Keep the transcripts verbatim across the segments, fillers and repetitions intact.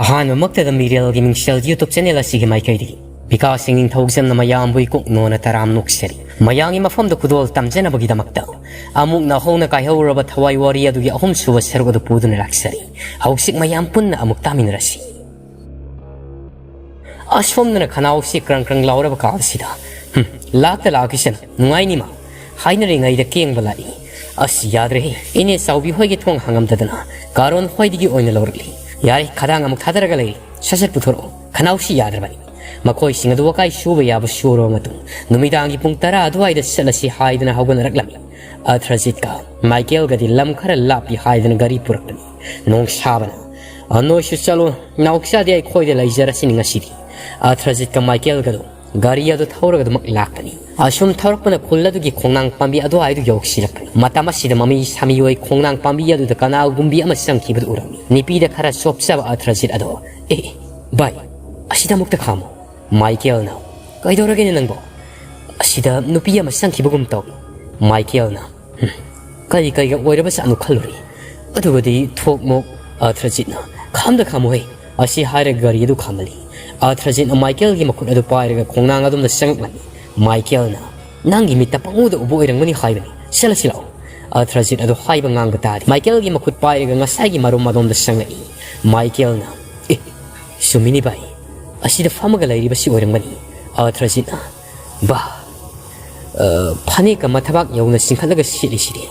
ꯑꯍꯥꯟꯕꯃꯛꯇꯗ ꯃꯤꯔꯦꯜꯒꯤ ꯃꯤꯡꯁꯦꯜ YouTube channel ꯑꯁꯤꯒꯤ ꯃꯥꯏꯀꯩꯗꯒꯤ ꯕꯤꯀꯥꯁ ꯁꯤꯡ ꯅꯤꯡꯊꯧꯖꯝꯅ ꯃꯌꯥꯝꯕꯨ ꯏꯀꯣꯛ ꯅꯣꯟꯅ ꯇꯔꯥꯝ ꯅꯣꯛꯆꯔꯤ꯫ ꯃꯌꯥꯝꯒꯤ ꯃꯐꯝꯗ ꯈꯨꯗꯣꯜ ꯇꯝꯖꯅꯕꯒꯤꯗꯃꯛꯇ ꯑꯃꯨꯛ ꯅꯧꯍꯧꯅ ꯀꯥꯏꯍꯧꯔꯕ ꯊꯋꯥꯏ ꯋꯥꯔꯤ ꯑꯗꯨꯒꯤ ꯑꯍꯨꯝꯁꯨꯕ ꯁꯔꯨꯛ ꯑꯗꯨ ꯄꯨꯗꯨꯅ ꯂꯥꯛꯆꯔꯤ꯫ ꯍꯧꯖꯤꯛ ꯃꯌꯥꯝ ꯄꯨꯟꯅ ꯑꯃꯨꯛ ꯇꯥꯃꯤꯟꯅꯔꯁꯤ꯫ ꯑꯁꯣꯝꯗꯅ ꯈꯅꯥꯎꯁꯤ ꯀ꯭ꯔꯪ ꯀ꯭ꯔꯪ ꯂꯥꯎꯔꯕ ꯀꯥꯜꯁꯤꯗ, "ꯍꯨꯝ, ꯂꯥꯛꯇ ꯂꯥꯛꯈꯤꯁꯅꯨ, ꯅꯨꯡꯉꯥꯏꯅꯤꯃ" ꯍꯥꯏꯅꯔꯤꯉꯩꯗ ꯀꯦꯡꯕ ꯂꯥꯛꯏ꯫ ꯑꯁ, ꯌꯥꯗ꯭ꯔꯦꯍꯦ, ꯏꯅꯦ ꯆꯥꯎꯕꯤ ꯍꯣꯏꯒꯤ ꯊꯣꯡ ꯍꯥꯡꯉꯝꯗꯗꯅ ꯀꯥꯔꯣꯟ ꯍꯣꯏꯗꯒꯤ ꯑꯣꯏꯅ ꯂꯧꯔꯛꯂꯤ꯫ ꯌꯥꯔꯦ, ꯈꯗꯥꯡ ꯑꯃꯨꯛ ꯊꯥꯗꯔꯒ ꯂꯩꯔꯤ, ꯁꯠ ꯁꯠ ꯄꯨꯊꯣꯔꯛꯑꯣ, ꯈꯅꯥꯎꯁꯤ ꯌꯥꯗ꯭ꯔꯕꯅꯤ꯫ ꯃꯈꯣꯏꯁꯤꯡ ꯑꯗꯨ ꯋꯥꯀꯥꯏ ꯁꯨꯕ ꯌꯥꯕ ꯁꯨꯔꯕ ꯃꯇꯨꯡ ꯅꯨꯃꯤꯗꯥꯡꯒꯤ ꯄꯨꯡ ꯇꯔꯥ ꯑꯗꯨꯋꯥꯏꯗ ꯆꯠꯂꯁꯤ ꯍꯥꯏꯗꯅ ꯍꯧꯒꯠꯅꯔꯛꯂꯝꯃꯤ꯫ ꯑꯊ꯭ꯔꯖꯤꯠꯀ ꯃꯥꯏꯀꯦꯜꯒꯗꯤ ꯂꯝ ꯈꯔ ꯂꯥꯞꯄꯤ ꯍꯥꯏꯗꯅ ꯒꯥꯔꯤ ꯄꯨꯔꯛꯄꯅꯤ꯫ ꯅꯣꯡꯁꯥꯕꯅ, "ꯑ, ꯅꯣꯏꯁꯨ ꯆꯠꯂꯣ, ꯅꯥꯎꯆꯥꯗꯤ ꯑꯩꯈꯣꯏꯗ ꯂꯩꯖꯔꯁꯤꯅꯤ ꯉꯁꯤꯗꯤ"꯫ ꯑꯊ꯭ꯔꯖꯤꯠꯀ ꯃꯥꯏꯀꯦꯜꯒꯗꯨ ꯒꯥꯔꯤ ꯑꯗꯨ ꯊꯧꯔꯒ ꯑꯗꯨꯃꯛ ꯂꯥꯛꯄꯅꯤ꯫ ꯑꯁꯨꯝ ꯊꯧꯔꯛꯄꯅ ꯈꯨꯜ ꯑꯗꯨꯒꯤ ꯈꯣꯡꯅꯥꯡ ꯄꯥꯝꯕꯤ ꯑꯗꯨꯋꯥꯏꯗꯨ ꯌꯧꯁꯤꯜꯂꯛꯄꯅꯤ꯫ ꯃꯇꯝ ꯑꯁꯤꯗ ꯃꯃꯤ ꯁꯥꯃꯤꯑꯣꯏ ꯈꯣꯡꯅꯥꯡ ꯄꯥꯝꯕꯤ ꯑꯗꯨꯗ ꯀꯅꯥꯒꯨꯝꯕꯤ ꯑꯃ ꯆꯪꯈꯤꯕꯗꯨ ꯎꯔꯝꯃꯤ꯫ ꯅꯨꯄꯤꯗ ꯈꯔ ꯆꯣꯞꯆꯕ ꯑꯊ꯭ꯔꯖꯤꯠ ꯑꯗꯣ, "ꯑꯦ, ꯑꯦ, ꯚꯥꯏ, ꯑꯁꯤꯗ ꯑꯃꯨꯛꯇ ꯈꯥꯝꯃꯨ"꯫ ꯃꯥꯏꯀꯦꯜꯅ, "ꯀꯩꯗꯧꯔꯒꯦꯅꯦ ꯅꯪꯕꯣ? ꯑꯁꯤꯗ ꯅꯨꯄꯤ ꯑꯃ ꯆꯪꯈꯤꯕꯒꯨꯝ ꯇꯧꯏ"꯫ ꯃꯥꯏꯀꯦꯜꯅ, "ꯍꯨꯝ, ꯀꯔꯤ ꯀꯩꯒ ꯑꯣꯏꯔꯕꯖꯥꯠꯅꯣ ꯈꯜꯂꯨꯔꯦ꯫ ꯑꯗꯨꯒꯗꯤ ꯊꯣꯛꯃꯣꯛ"꯫ ꯑꯊ꯭ꯔꯖꯤꯠꯅ, "ꯈꯥꯝꯗ ꯈꯥꯝꯃꯨꯍꯦ"꯫ ꯑꯁꯤ ꯍꯥꯏꯔꯒ ꯒꯥꯔꯤ ꯑꯗꯨ ꯈꯥꯝꯍꯜꯂꯤ꯫ ꯑꯊ꯭ꯔꯖꯤꯠꯅ ꯃꯥꯏꯀꯦꯜꯒꯤ ꯃꯈꯨꯠ ꯑꯗꯨ ꯄꯥꯏꯔꯒ ꯈꯣꯡꯅꯥꯡ ꯑꯗꯣꯝꯗ ꯆꯪꯉꯛꯂꯝꯃꯤ꯫ ꯃꯥꯏꯀꯦꯜꯅ, "ꯅꯪꯒꯤ ꯃꯤꯠꯇ ꯄꯪꯎꯗ ꯎꯕ ꯑꯣꯏꯔꯝꯒꯅꯤ ꯍꯥꯏꯕꯅꯤ꯫ ꯆꯠꯂꯁꯤ ꯂꯥꯛꯑꯣ"꯫ ꯑꯊ꯭ꯔꯖꯤꯠ ꯑꯗꯨ ꯍꯥꯏꯕ ꯉꯥꯡꯕ ꯇꯥꯗꯦ꯫ ꯃꯥꯏꯀꯦꯜꯒꯤ ꯃꯈꯨꯠ ꯄꯥꯏꯔꯒ ꯉꯁꯥꯏꯒꯤ ꯃꯔꯨꯝ ꯑꯗꯣꯝꯗ ꯆꯪꯂꯛꯏ꯫ ꯃꯥꯏꯀꯦꯜꯅ, "ꯑꯦ, ꯆꯨꯝꯃꯤꯅꯤ ꯚꯥꯏ, ꯑꯁꯤꯗ ꯐꯝꯃꯒ ꯂꯩꯔꯤꯕꯁꯤ ꯑꯣꯏꯔꯝꯒꯅꯤ"꯫ ꯑꯊ꯭ꯔꯖꯤꯠꯅ, "ꯚꯥ, ꯑ, ꯐꯅꯦꯛꯀ ꯃꯊꯕꯥꯛ ꯌꯧꯅ ꯆꯤꯡꯈꯠꯂꯒ ꯁꯦꯠꯂꯤꯁꯤꯗꯤ꯫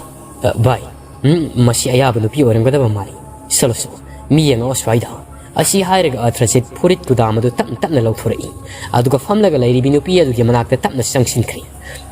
ꯑ, ꯚꯥꯏ, ꯎꯝ, ꯃꯁꯤ ꯑꯌꯥꯕ ꯅꯨꯄꯤ ꯑꯣꯏꯔꯝꯒꯗꯕ ꯃꯥꯜꯂꯤ꯫ ꯆꯠꯂꯣ, ꯆꯠꯂꯣ, ꯃꯤ ꯌꯦꯡꯉꯛꯑꯣ ꯁ꯭ꯋꯥꯏꯗ"꯫ ꯑꯁꯤ ꯍꯥꯏꯔꯒ ꯑꯊ꯭ꯔꯖꯤꯠ ꯐꯨꯔꯤꯠ ꯀꯨꯗꯥꯝ ꯑꯗꯨ ꯇꯞꯅ ꯇꯞꯅ ꯂꯧꯊꯣꯔꯛꯏ꯫ ꯑꯗꯨꯒ ꯐꯝꯂꯒ ꯂꯩꯔꯤꯕꯤ ꯅꯨꯄꯤ ꯑꯗꯨꯒꯤ ꯃꯅꯥꯛꯇ ꯇꯞꯅ ꯆꯪꯁꯤꯟꯈ꯭ꯔꯦ꯫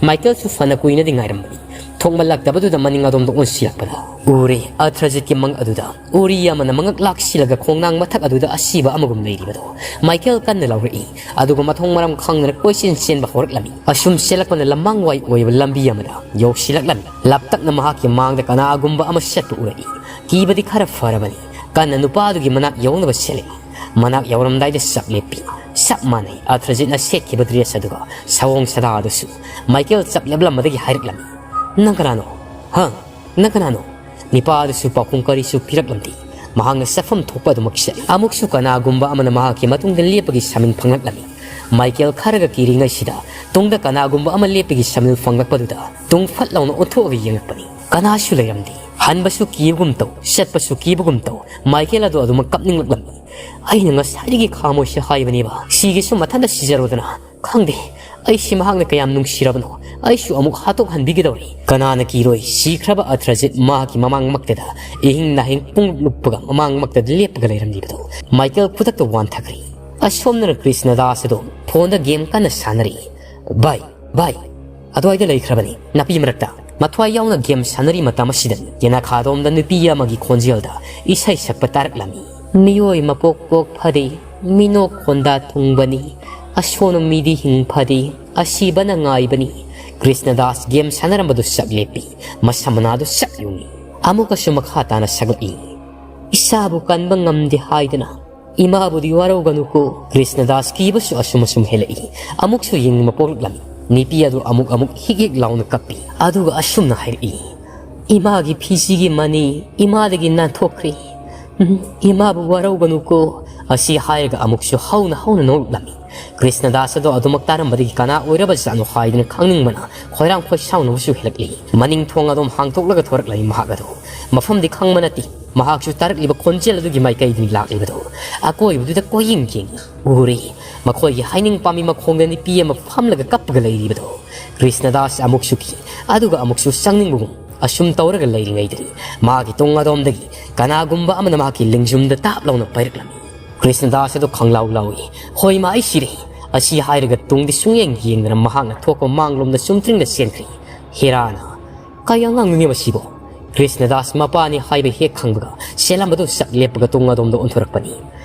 ꯃꯥꯏꯀꯦꯜꯁꯨ ꯐꯅ ꯀꯨꯏꯅꯗꯤ ꯉꯥꯏꯔꯝꯕꯅꯤ꯫ ꯊꯣꯡꯃꯜꯂꯛꯇꯕꯗꯨꯗ ꯃꯅꯤꯡ ꯑꯗꯣꯝꯗ ꯑꯣꯟꯁꯤꯜꯂꯛꯄꯗ ꯎꯔꯦ, ꯑꯊ꯭ꯔꯖꯤꯠꯀꯤ ꯃꯪ ꯑꯗꯨꯗ ꯎꯔꯤ ꯑꯃꯅ ꯃꯉꯛ ꯂꯥꯛꯁꯤꯜꯂꯒ ꯈꯣꯡꯅꯥꯡ ꯃꯊꯛ ꯑꯗꯨꯗ ꯑꯁꯤꯕ ꯑꯃꯒꯨꯝ ꯂꯩꯔꯤꯕꯗꯣ꯫ ꯃꯥꯏꯀꯦꯜ ꯀꯟꯅ ꯂꯥꯎꯔꯛꯏ꯫ ꯑꯗꯨꯒ ꯃꯊꯣꯡ ꯃꯔꯝ ꯈꯪꯗꯅ ꯀꯣꯏꯆꯦꯟ ꯆꯦꯟꯕ ꯍꯧꯔꯛꯂꯝꯃꯤ꯫ ꯑꯁꯨꯝ ꯆꯦꯜꯂꯛꯄꯅ ꯂꯝꯃꯥꯡ ꯋꯥꯏ ꯑꯣꯏꯕ ꯂꯝꯕꯤ ꯑꯃꯗ ꯌꯧꯁꯤꯜꯂꯛꯂꯝꯃꯤ꯫ ꯂꯥꯞꯇꯛꯅ ꯃꯍꯥꯛꯀꯤ ꯃꯥꯡꯗ ꯀꯅꯥꯒꯨꯝꯕ ꯑꯃ ꯆꯠꯄ ꯎꯔꯛꯏ꯫ ꯀꯤꯕꯗꯤ ꯈꯔ ꯐꯔꯕꯅꯤ꯫ ꯀꯟꯅ ꯅꯨꯄꯥꯗꯨꯒꯤ ꯃꯅꯥꯛ ꯌꯧꯅꯕ ꯆꯦꯜꯂꯛꯏ꯫ ꯃꯅꯥꯛ ꯌꯧꯔꯝꯗꯥꯏꯗ ꯆꯞ ꯂꯦꯞꯄꯤ꯫ ꯆꯞ ꯃꯥꯟꯅꯩ ꯑꯊ꯭ꯔꯖꯤꯠꯅ ꯁꯦꯠꯈꯤꯕ ꯗ꯭ꯔꯦꯁ ꯑꯗꯨꯒ ꯁꯑꯣꯡ ꯁꯥꯗꯥ ꯑꯗꯨꯁꯨ꯫ ꯃꯥꯏꯀꯦꯜ ꯆꯞ ꯂꯦꯞꯂꯝꯕꯗꯒꯤ ꯍꯥꯏꯔꯛꯂꯝꯃꯤ, "ꯅꯪ ꯀꯅꯥꯅꯣ? ꯍꯥ? ꯅꯪ ꯀꯅꯥꯅꯣ?" ꯅꯤꯄꯥ ꯑꯗꯨꯁꯨ ꯄꯥꯎꯈꯨꯝ ꯀꯔꯤꯁꯨ ꯄꯤꯔꯛꯂꯝꯗꯦ꯫ ꯃꯍꯥꯛꯅ ꯆꯠꯐꯝ ꯊꯣꯛꯄ ꯑꯗꯨꯃꯛ ꯆꯠꯂꯤ꯫ ꯑꯃꯨꯛꯁꯨ ꯀꯅꯥꯒꯨꯝꯕ ꯑꯃꯅ ꯃꯍꯥꯛꯀꯤ ꯃꯇꯨꯡꯗ ꯂꯦꯞꯄꯒꯤ ꯁꯃꯤꯜ ꯐꯪꯂꯛꯂꯝꯃꯤ꯫ ꯃꯥꯏꯀꯦꯜ ꯈꯔꯒ ꯀꯤꯔꯤꯉꯩꯁꯤꯗ ꯇꯨꯡꯗ ꯀꯅꯥꯒꯨꯝꯕ ꯑꯃ ꯂꯦꯞꯄꯒꯤ ꯁꯃꯤꯜ ꯐꯪꯂꯛꯄꯗꯨꯗ ꯇꯨꯡ ꯐꯠ ꯂꯥꯎꯅ ꯑꯣꯟꯊꯣꯛꯑꯒ ꯌꯦꯡꯂꯛꯄꯅꯤ꯫ ꯀꯅꯥꯁꯨ ꯂꯩꯔꯝꯗꯦ꯫ ꯍꯟꯕꯁꯨ ꯀꯤꯕꯒꯨꯝ ꯇꯧ, ꯆꯠꯄꯁꯨ ꯀꯤꯕꯒꯨꯝ ꯇꯧ, ꯃꯥꯏꯀꯦꯜ ꯑꯗꯨ ꯑꯗꯨꯃꯛ ꯀꯞꯅꯤꯡꯂꯛꯂꯝꯃꯤ꯫ ꯑꯩꯅ ꯉꯁꯥꯏꯗꯒꯤ ꯈꯥꯃꯣꯏꯁꯦ ꯍꯥꯏꯕꯅꯦꯕ, ꯁꯤꯒꯦꯁꯨ ꯃꯊꯟꯇ ꯁꯤꯖꯔꯣꯗꯅ꯫ ꯈꯪꯗꯦ, ꯑꯩꯁꯤ ꯃꯍꯥꯛꯅ ꯀꯌꯥꯝ ꯅꯨꯡꯁꯤꯔꯕꯅꯣ, ꯑꯩꯁꯨ ꯑꯃꯨꯛ ꯍꯥꯠꯇꯣꯛꯍꯟꯕꯤꯒꯗꯧꯔꯤ꯫ ꯀꯅꯥꯅ ꯀꯤꯔꯣꯏ? ꯁꯤꯈ꯭ꯔꯕ ꯑꯊ꯭ꯔꯖꯤꯠ ꯃꯍꯥꯛꯀꯤ ꯃꯃꯥꯡꯃꯛꯇꯗ, ꯏꯍꯤꯡ ꯅꯥꯍꯤꯡ ꯄꯨꯡꯂꯨꯞ ꯂꯨꯞꯄꯒ ꯃꯃꯥꯡꯃꯛꯇꯗ ꯂꯦꯞꯄꯒ ꯂꯩꯔꯝꯂꯤꯕꯗꯣ꯫ ꯃꯥꯏꯀꯦꯜ ꯈꯨꯗꯛꯇ ꯋꯥꯟꯊꯈ꯭ꯔꯦ꯫ ꯑꯁꯣꯝꯗꯅ ꯀ꯭ꯔꯤꯁꯅꯗꯥꯁ ꯑꯗꯨ ꯐꯣꯟꯗ ꯒꯦꯝ ꯀꯟꯅ ꯁꯥꯟꯅꯔꯤ꯫ "ꯚꯥꯏ, ꯚꯥꯏ, ꯑꯗꯨꯋꯥꯏꯗ ꯂꯩꯈ꯭ꯔꯕꯅꯤ, ꯅꯥꯄꯤ ꯃꯔꯛꯇ"꯫ ꯃꯊ꯭ꯋꯥꯏ ꯌꯥꯎꯅ ꯒꯦꯝ ꯁꯥꯟꯅꯔꯤ ꯃꯇꯝ ꯑꯁꯤꯗ ꯌꯦꯅꯈꯥꯗꯣꯝꯗ ꯅꯨꯄꯤ ꯑꯃꯒꯤ ꯈꯣꯟꯖꯦꯜꯗ ꯏꯁꯩ ꯁꯛꯄ ꯇꯥꯔꯛꯂꯝꯃꯤ꯫ "ꯃꯤꯑꯣꯏ ꯃꯄꯣꯛ ꯄꯣꯛ ꯐꯗꯦ, ꯃꯤꯅꯣꯛ ꯈꯣꯟꯗꯥ ꯊꯨꯡꯕꯅꯤ, ꯑꯁꯣꯟꯕ ꯃꯤꯗꯤ ꯍꯤꯡ ꯐꯗꯦ, ꯑꯁꯤꯕꯅ ꯉꯥꯏꯕꯅꯤ"꯫ ꯀ꯭ꯔꯤꯁꯅꯗꯥꯁ ꯒꯦꯝ ꯁꯥꯟꯅꯔꯝꯕꯗꯨ ꯁꯛ ꯂꯦꯞꯄꯤ, ꯃꯁꯝ ꯃꯅꯥꯗꯨ ꯁꯛ ꯌꯨꯡꯏ꯫ ꯑꯃꯨꯛꯀꯁꯨ ꯃꯈꯥ ꯇꯥꯅ ꯁꯛꯂꯛꯏ꯫ "ꯏꯁꯥꯕꯨ ꯀꯟꯕ ꯉꯝꯗꯦ ꯍꯥꯏꯗꯅ ꯏꯃꯥꯕꯨꯗꯤ ꯋꯥꯔꯧꯒꯅꯨꯀꯣ"꯫ ꯀ꯭ꯔꯤꯁꯅꯗꯥꯁ ꯀꯤꯕꯁꯨ ꯑꯁꯨꯝ ꯑꯁꯨꯝ ꯍꯦꯜꯂꯛꯏ꯫ ꯑꯃꯨꯛꯁꯨ ꯌꯦꯡꯅꯤꯡꯕ ꯄꯣꯛꯂꯛꯂꯝꯃꯤ꯫ ꯅꯨꯄꯤ ꯑꯗꯨ ꯑꯃꯨꯛ ꯑꯃꯨꯛ ꯍꯤꯛ ꯍꯤꯛ ꯂꯥꯎꯅ ꯀꯞꯄꯤ꯫ ꯑꯗꯨꯒ ꯑꯁꯨꯝꯅ ꯍꯥꯏꯔꯛꯏ, "ꯏꯃꯥꯒꯤ ꯐꯤꯖꯤꯒꯤ ꯃꯅꯤ ꯏꯃꯥꯗꯒꯤ ꯅꯥꯟꯊꯣꯛꯈ꯭ꯔꯦ꯫ ꯎꯝ, ꯏꯃꯥꯕꯨ ꯋꯥꯔꯧꯒꯅꯨꯀꯣ"꯫ ꯑꯁꯤ ꯍꯥꯏꯔꯒ ꯑꯃꯨꯛꯁꯨ ꯍꯧꯅ ꯍꯧꯅ ꯅꯣꯛꯂꯛꯂꯝꯃꯤ꯫ ꯀ꯭ꯔꯤꯁꯅꯗꯥꯁ ꯑꯗꯣ ꯑꯗꯨꯃꯛ ꯇꯥꯔꯝꯕꯗꯒꯤ ꯀꯅꯥ ꯑꯣꯏꯔꯕꯖꯥꯠꯅꯣ ꯍꯥꯏꯗꯨꯅ ꯈꯪꯅꯤꯡꯕꯅ ꯈꯣꯏꯔꯥꯡ ꯈꯣꯏꯁꯥꯎꯅꯕꯁꯨ ꯍꯦꯜꯂꯛꯂꯤ꯫ ꯃꯅꯤꯡ ꯊꯣꯡ ꯑꯗꯨꯝ ꯍꯥꯡꯗꯣꯛꯂꯒ ꯊꯣꯔꯛꯂꯝꯃꯤ ꯃꯍꯥꯛ ꯑꯗꯨ꯫ ꯃꯐꯝꯗꯤ ꯈꯪꯕ ꯅꯠꯇꯦ꯫ ꯃꯍꯥꯛꯁꯨ ꯇꯥꯔꯛꯂꯤꯕ ꯈꯣꯟꯖꯦꯜ ꯑꯗꯨꯒꯤ ꯃꯥꯏꯀꯩꯗꯅꯤ ꯂꯥꯛꯂꯤꯕꯗꯨ꯫ ꯑꯀꯣꯏꯕꯗꯨꯗ ꯀꯣꯏꯌꯦꯡ ꯌꯦꯡꯏ꯫ ꯎꯔꯦ, ꯃꯈꯣꯏꯒꯤ ꯍꯥꯏꯅꯤꯡ ꯄꯥꯝꯕꯤ ꯃꯈꯣꯡꯗ ꯅꯨꯄꯤ ꯑꯃ ꯐꯝꯂꯒ ꯀꯞꯄꯒ ꯂꯩꯔꯤꯕꯗꯨ꯫ ꯀ꯭ꯔꯤꯁꯅꯗꯥꯁ ꯑꯃꯨꯛꯁꯨ ꯀꯤ, ꯑꯗꯨꯒ ꯑꯃꯨꯛꯁꯨ ꯆꯪꯅꯤꯡꯕꯒꯨꯝ꯫ ꯑꯁꯨꯝ ꯇꯧꯔꯒ ꯂꯩꯔꯤꯉꯩꯗꯅꯤ ꯃꯥꯒꯤ ꯇꯨꯡ ꯑꯗꯣꯝꯗꯒꯤ ꯀꯅꯥꯒꯨꯝꯕ ꯑꯃꯅ ꯃꯍꯥꯛꯀꯤ ꯂꯦꯡꯖꯨꯝꯗ ꯇꯥꯞ ꯂꯥꯎꯅ ꯄꯥꯏꯔꯛꯂꯝꯃꯤ꯫ ꯀ꯭ꯔꯤꯁꯅꯗꯥꯁ ꯑꯗꯨ ꯈꯪꯂꯥꯎ ꯂꯥꯎꯏ꯫ "ꯍꯣꯏ ꯃꯥ, ꯑꯩ ꯁꯤꯔꯦ!" ꯑꯁꯤ ꯍꯥꯏꯔꯒ ꯇꯨꯡꯗꯤ ꯁꯨꯡꯌꯦꯡ ꯌꯦꯡꯗꯅ ꯃꯍꯥꯛꯅ ꯊꯣꯛꯄ ꯃꯥꯡꯂꯣꯝꯗ ꯆꯨꯝꯇ꯭ꯔꯤꯡꯅ ꯆꯦꯟꯈ꯭ꯔꯤ꯫ ꯍꯦꯔꯥꯅ, "ꯀꯩ ꯑꯉꯥꯡꯅꯣꯅꯦ ꯃꯁꯤꯕꯣ?" ꯀ꯭ꯔꯤꯁꯅꯗꯥꯁ ꯃꯄꯥꯅꯤ ꯍꯥꯏꯕ ꯍꯦꯛ ꯈꯪꯕꯒ ꯆꯦꯜꯂꯝꯕꯗꯨ ꯁꯛ ꯂꯦꯞꯄꯒ ꯇꯨꯡ ꯑꯗꯣꯝꯗ ꯑꯣꯟꯊꯣꯔꯛꯄꯅꯤ꯫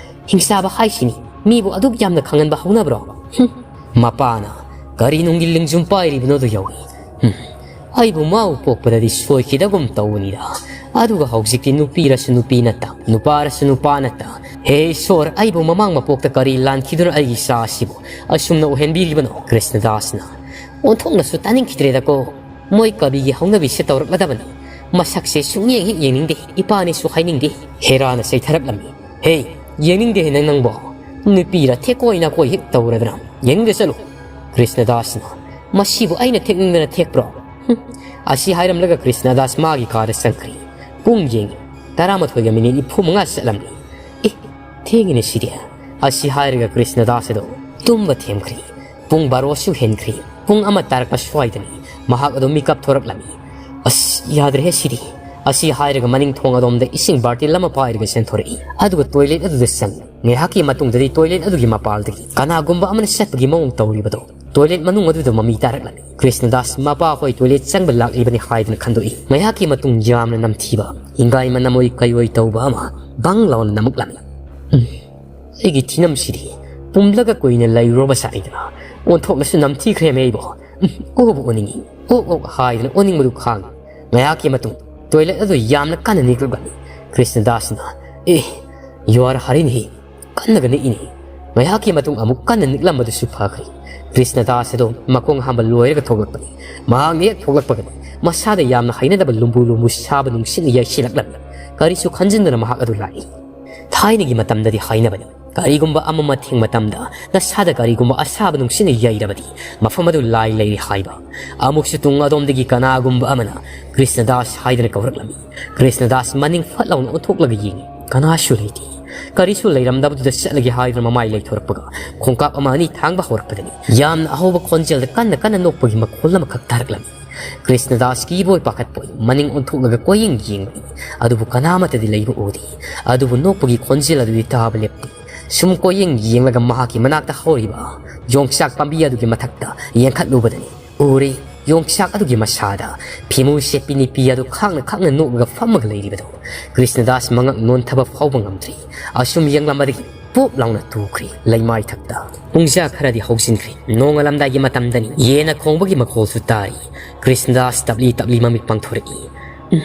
"ꯍꯤꯡꯆꯥꯕ ꯍꯥꯏꯁꯤꯅꯤ, ꯃꯤꯕꯨ ꯑꯗꯨꯛ ꯌꯥꯝꯅ ꯈꯪꯍꯟꯕ ꯍꯧꯅꯕ꯭ꯔꯣ?" ꯍꯨꯝ꯫ ꯃꯄꯥꯅ, "ꯀꯔꯤ ꯅꯨꯡꯒꯤ ꯂꯤꯡꯖꯨꯝ ꯄꯥꯏꯔꯤꯕꯅꯣꯗꯨ ꯌꯧꯏ꯫ ꯍꯨꯝ꯫ ꯑꯩꯕꯨ ꯃꯥꯕꯨ ꯄꯣꯛꯄꯗꯗꯤ ꯁꯣꯏꯈꯤꯗꯒꯨꯝ ꯇꯧꯕꯅꯤꯗ꯫ ꯑꯗꯨꯒ ꯍꯧꯖꯤꯛꯇꯤ ꯅꯨꯄꯤꯔꯁꯨ ꯅꯨꯄꯤ ꯅꯠꯇ, ꯅꯨꯄꯥꯔꯁꯨ ꯅꯨꯄꯥ ꯅꯠꯇ꯫ ꯍꯦ ꯏꯁꯣꯔ, ꯑꯩꯕꯨ ꯃꯃꯥꯡ ꯃꯄꯣꯛꯇ ꯀꯔꯤ ꯂꯥꯟꯈꯤꯗꯨꯅ ꯑꯩꯒꯤ ꯏꯆꯥ ꯑꯁꯤꯕꯨ ꯑꯁꯨꯝꯅ ꯑꯣꯏꯍꯟꯕꯤꯔꯤꯕꯅꯣ?" ꯀ꯭ꯔꯤꯁꯅꯗꯥꯁꯅ, "ꯑꯣꯟꯊꯣꯛꯅꯁꯨ ꯇꯥꯅꯤꯡꯈꯤꯗ꯭ꯔꯦꯗꯀꯣ꯫ ꯃꯣꯏ ꯀꯕꯤꯒꯤ ꯍꯧꯅꯕꯤꯁꯦ ꯇꯧꯔꯛꯂꯗꯕꯅꯤ꯫ "ꯃꯁꯛꯁꯦ ꯁꯨꯡꯌꯦꯡ ꯍꯦꯛ ꯌꯦꯡꯅꯤꯡꯗꯦ, ꯏꯄꯥꯅꯤꯁꯨ ꯍꯥꯏꯅꯤꯡꯗꯦ"꯫ ꯍꯦꯔꯥꯅ ꯆꯩꯊꯔꯛꯂꯝꯃꯤ꯫ "ꯍꯦ, ꯌꯦꯡꯅꯤꯡꯗꯦ ꯅꯪ ꯅꯪꯕꯣ? ꯅꯨꯄꯤꯔ ꯊꯦꯛꯀꯣꯏ ꯅꯥꯀꯣꯏ ꯍꯦꯛ ꯇꯧꯔꯗꯅ꯫ ꯌꯦꯡꯅꯤꯡꯗꯦ, ꯆꯠꯂꯨ"꯫ ꯀ꯭ꯔꯤꯁꯅꯗꯥꯁꯅ, "ꯃꯁꯤꯕꯨ ꯑꯩꯅ ꯊꯦꯛꯅꯤꯡꯗꯅ ꯊꯦꯛꯄ꯭ꯔꯣ?" ꯍꯨꯝ꯫ ꯑꯁꯤ ꯍꯥꯏꯔꯝꯂꯒ ꯀ꯭ꯔꯤꯁꯅꯗꯥꯁ ꯃꯥꯒꯤ ꯀꯥꯗ ꯆꯪꯈ꯭ꯔꯤ꯫ ꯄꯨꯡ ꯌꯦꯡꯉꯤ, ꯇꯔꯥꯃꯥꯊꯣꯏꯒ ꯃꯤꯅꯤꯠ ꯅꯤꯐꯨ ꯃꯉꯥ ꯆꯠꯂꯝꯃꯤ꯫ "ꯑꯦ, ꯊꯦꯡꯉꯤꯅꯦ ꯁꯤꯗꯤ"꯫ ꯑꯁꯤ ꯍꯥꯏꯔꯒ ꯀ꯭ꯔꯤꯁꯅꯗꯥꯁ ꯑꯗꯣ ꯇꯨꯝꯕ ꯊꯦꯝꯈ꯭ꯔꯤ꯫ ꯄꯨꯡ ꯕꯥꯔꯣꯁꯨ ꯍꯦꯟꯈ꯭ꯔꯤ꯫ ꯄꯨꯡ ꯑꯃ ꯇꯥꯔꯛꯄ ꯁ꯭ꯋꯥꯏꯗꯅꯤ ꯃꯍꯥꯛ ꯑꯗꯨꯝ ꯃꯤꯀꯞ ꯊꯣꯔꯛꯂꯝꯃꯤ꯫ "ꯑꯁ, ꯌꯥꯗ꯭ꯔꯦꯍꯦ ꯁꯤꯗꯤ"꯫ ꯑꯁꯤ ꯍꯥꯏꯔꯒ ꯃꯅꯤꯡ ꯊꯣꯡ ꯑꯗꯣꯝꯗ ꯏꯁꯤꯡ ꯕꯥꯔꯇꯤꯟ ꯑꯃ ꯄꯥꯏꯔꯒ ꯆꯦꯟꯊꯣꯔꯛꯏ꯫ ꯑꯗꯨꯒ ꯇꯣꯏꯂꯦꯠ ꯑꯗꯨꯗ ꯆꯪꯉꯤ꯫ ꯉꯥꯏꯍꯥꯛꯀꯤ ꯃꯇꯨꯡꯗꯗꯤ ꯇꯣꯏꯂꯦꯠ ꯑꯗꯨꯒꯤ ꯃꯄꯥꯜꯗꯒꯤ ꯀꯅꯥꯒꯨꯝꯕ ꯑꯃꯅ ꯆꯠꯄꯒꯤ ꯃꯑꯣꯡ ꯇꯧꯔꯤꯕꯗꯣ ꯇꯣꯏꯂꯦꯠ ꯃꯅꯨꯡ ꯑꯗꯨꯗ ꯃꯃꯤ ꯇꯥꯔꯛꯂꯝꯃꯤ꯫ ꯀ꯭ꯔꯤꯁꯅꯗꯥꯁ ꯃꯄꯥ ꯍꯣꯏ ꯇꯣꯏꯂꯦꯠ ꯆꯪꯕ ꯂꯥꯛꯂꯤꯕꯅꯤ ꯍꯥꯏꯗꯨꯅ ꯈꯟꯗꯣꯛꯏ꯫ ꯉꯥꯏꯍꯥꯛꯀꯤ ꯃꯇꯨꯡ ꯌꯥꯝꯅ ꯅꯝꯊꯤꯕ ꯏꯪꯒꯥꯏ ꯃꯅꯝ ꯑꯣꯏ ꯀꯩ ꯑꯣꯏ ꯇꯧꯕ ꯑꯃ ꯕꯪ ꯂꯥꯎꯅ ꯅꯝꯃꯛꯂꯝꯃꯤ꯫ "ꯎꯝ, ꯑꯩꯒꯤ ꯊꯤꯅꯝꯁꯤꯗꯤ ꯄꯨꯝꯂꯒ ꯀꯨꯏꯅ ꯂꯩꯔꯨꯔꯕ ꯁꯥꯏꯗꯅ ꯑꯣꯟꯊꯣꯛꯅꯁꯨ ꯅꯝꯊꯤꯈ꯭ꯔꯦꯃꯦ ꯑꯩꯕꯣ꯫ ꯎꯝ, ꯑꯣꯕꯨ ꯑꯣꯅꯤꯡꯉꯤ, ꯑꯣꯛ ꯑꯣꯛ ꯍꯥꯏꯗꯅ ꯑꯣꯅꯤꯡꯕꯗꯨ ꯈꯥꯡꯉꯤ"꯫ ꯉꯥꯏꯍꯥꯛꯀꯤ ꯃꯇꯨꯡ ꯇꯣꯏꯂꯦꯠ ꯑꯗꯨ ꯌꯥꯝꯅ ꯀꯟꯅ ꯅꯤꯛꯂꯛꯂꯝꯃꯤ꯫ ꯀ꯭ꯔꯤꯁꯅꯗꯥꯁꯅ, "ꯑꯦ, you are hurrying ꯍꯤ, ꯀꯟꯅꯒ ꯅꯤꯛꯏꯅꯤ"꯫ ꯉꯥꯏꯍꯥꯛꯀꯤ ꯃꯇꯨꯡ ꯑꯃꯨꯛ ꯀꯟꯅ ꯅꯤꯛꯂꯝꯕꯗꯨꯁꯨ ꯐꯈ꯭ꯔꯦ꯫ ꯀ꯭ꯔꯤꯁꯅꯗꯥꯁ ꯑꯗꯨ ꯃꯈꯣꯡ ꯍꯥꯝꯕ ꯂꯣꯏꯔꯒ ꯊꯣꯛꯂꯛꯄꯅꯤ꯫ ꯃꯍꯥꯛꯅ ꯍꯦꯛ ꯊꯣꯛꯂꯛꯄꯒꯅꯤ ꯃꯁꯥꯗ ꯌꯥꯝꯅ ꯍꯩꯅꯗꯕ ꯂꯨꯝꯕꯨ ꯂꯨꯝꯕꯨ ꯁꯥꯕ ꯅꯨꯡꯁꯤꯠꯅ ꯌꯩꯁꯤꯜꯂꯛꯂꯝꯃꯤ꯫ ꯀꯔꯤꯁꯨ ꯈꯟꯖꯤꯟꯗꯅ ꯃꯍꯥꯛ ꯑꯗꯨ ꯂꯥꯛꯏ꯫ ꯊꯥꯏꯅꯒꯤ ꯃꯇꯝꯗꯗꯤ ꯍꯥꯏꯅꯕꯅꯤ, ꯀꯔꯤꯒꯨꯝꯕ ꯑꯃ ꯃꯊꯦꯡ ꯃꯇꯝꯗ ꯅꯁꯥꯗ ꯀꯔꯤꯒꯨꯝꯕ ꯑꯁꯥꯕ ꯅꯨꯡꯁꯤꯠꯅ ꯌꯩꯔꯕꯗꯤ ꯃꯐꯝ ꯑꯗꯨ ꯂꯥꯏ ꯂꯩꯔꯤ ꯍꯥꯏꯕ꯫ ꯑꯃꯨꯛꯁꯨ ꯇꯨꯡ ꯑꯗꯣꯝꯗꯒꯤ ꯀꯅꯥꯒꯨꯝꯕ ꯑꯃꯅ "ꯀ꯭ꯔꯤꯁꯅꯗꯥꯁ" ꯍꯥꯏꯗꯨꯅ ꯀꯧꯔꯛꯂꯝꯃꯤ꯫ ꯀ꯭ꯔꯤꯁꯅꯗꯥꯁ ꯃꯅꯤꯡ ꯐꯠ ꯂꯥꯎꯅ ꯑꯣꯟꯊꯣꯛꯂꯒ ꯌꯦꯡꯉꯤ꯫ ꯀꯅꯥꯁꯨ ꯂꯩꯇꯦ꯫ ꯀꯔꯤꯁꯨ ꯂꯩꯔꯝꯗꯕꯗꯨꯗ ꯆꯠꯂꯒꯦ ꯍꯥꯏꯗꯨꯅ ꯃꯃꯥꯏ ꯂꯩꯊꯣꯔꯛꯄꯒ ꯈꯣꯡꯀꯥꯞ ꯑꯃ ꯑꯅꯤ ꯊꯥꯡꯕ ꯍꯧꯔꯛꯄꯗꯅꯤ ꯌꯥꯝꯅ ꯑꯍꯧꯕ ꯈꯣꯟꯖꯦꯜꯗ ꯀꯟꯅ ꯀꯟꯅ ꯅꯣꯛꯄꯒꯤ ꯃꯈꯣꯜ ꯑꯃꯈꯛ ꯇꯥꯔꯛꯂꯝꯃꯤ꯫ ꯀ꯭ꯔꯤꯁꯅꯗꯥꯁ ꯀꯤꯕꯣꯏ ꯄꯥꯈꯠꯄꯣꯏ ꯃꯅꯤꯡ ꯑꯣꯟꯊꯣꯛꯂꯒ ꯀꯣꯏꯌꯦꯡ ꯌꯦꯡꯕꯅꯤ, ꯑꯗꯨꯕꯨ ꯀꯅꯥꯃꯠꯇꯗꯤ ꯂꯩꯕ ꯎꯗꯦ꯫ ꯑꯗꯨꯕꯨ ꯅꯣꯛꯄꯒꯤ ꯈꯣꯟꯖꯦꯜ ꯑꯗꯨꯗꯤ ꯇꯥꯕ ꯂꯦꯞꯇꯦ꯫ ꯁꯨꯝ ꯀꯣꯏꯌꯦꯡ ꯌꯦꯡꯂꯒ ꯃꯍꯥꯛꯀꯤ ꯃꯅꯥꯛꯇ ꯍꯧꯔꯤꯕ ꯌꯣꯡꯆꯥꯛ ꯄꯥꯝꯕꯤ ꯑꯗꯨꯒꯤ ꯃꯊꯛꯇ ꯌꯦꯡꯈꯠꯂꯨꯕꯗꯅꯤ ꯎꯔꯦ, ꯌꯣꯡꯆꯥꯛ ꯑꯗꯨꯒꯤ ꯃꯁꯥꯗ ꯐꯤꯃꯨ ꯁꯦꯠꯄꯤ ꯅꯨꯄꯤ ꯑꯗꯨ ꯈꯥꯡꯅ ꯈꯥꯡꯅ ꯅꯣꯛꯂꯒ ꯐꯝꯃꯒ ꯂꯩꯔꯤꯕꯗꯨ꯫ ꯀ꯭ꯔꯤꯁꯅꯗꯥꯁ ꯃꯉꯛ ꯅꯣꯟꯊꯕ ꯐꯥꯎꯕ ꯉꯝꯗ꯭ꯔꯤ꯫ ꯑꯁꯨꯝ ꯌꯦꯡꯂꯝꯕꯗꯒꯤ ꯄꯣꯞ ꯂꯥꯎꯅ ꯇꯨꯈ꯭ꯔꯤ ꯂꯩꯃꯥꯏꯊꯛꯇ꯫ ꯄꯨꯡꯖꯥ ꯈꯔꯗꯤ ꯍꯧꯖꯤꯟꯈ꯭ꯔꯦ꯫ ꯅꯣꯡꯉꯥꯜꯂꯝꯗꯥꯏꯒꯤ ꯃꯇꯝꯗꯅꯤ꯫ ꯌꯦꯟꯅ ꯈꯣꯡꯕꯒꯤ ꯃꯈꯣꯜꯁꯨ ꯇꯥꯔꯤ꯫ ꯀ꯭ꯔꯤꯁꯅꯗꯥꯁ ꯇꯞꯂꯤ ꯇꯞꯂꯤ ꯃꯃꯤꯠ ꯄꯥꯡꯊꯣꯔꯛꯏ꯫ "ꯎꯝ,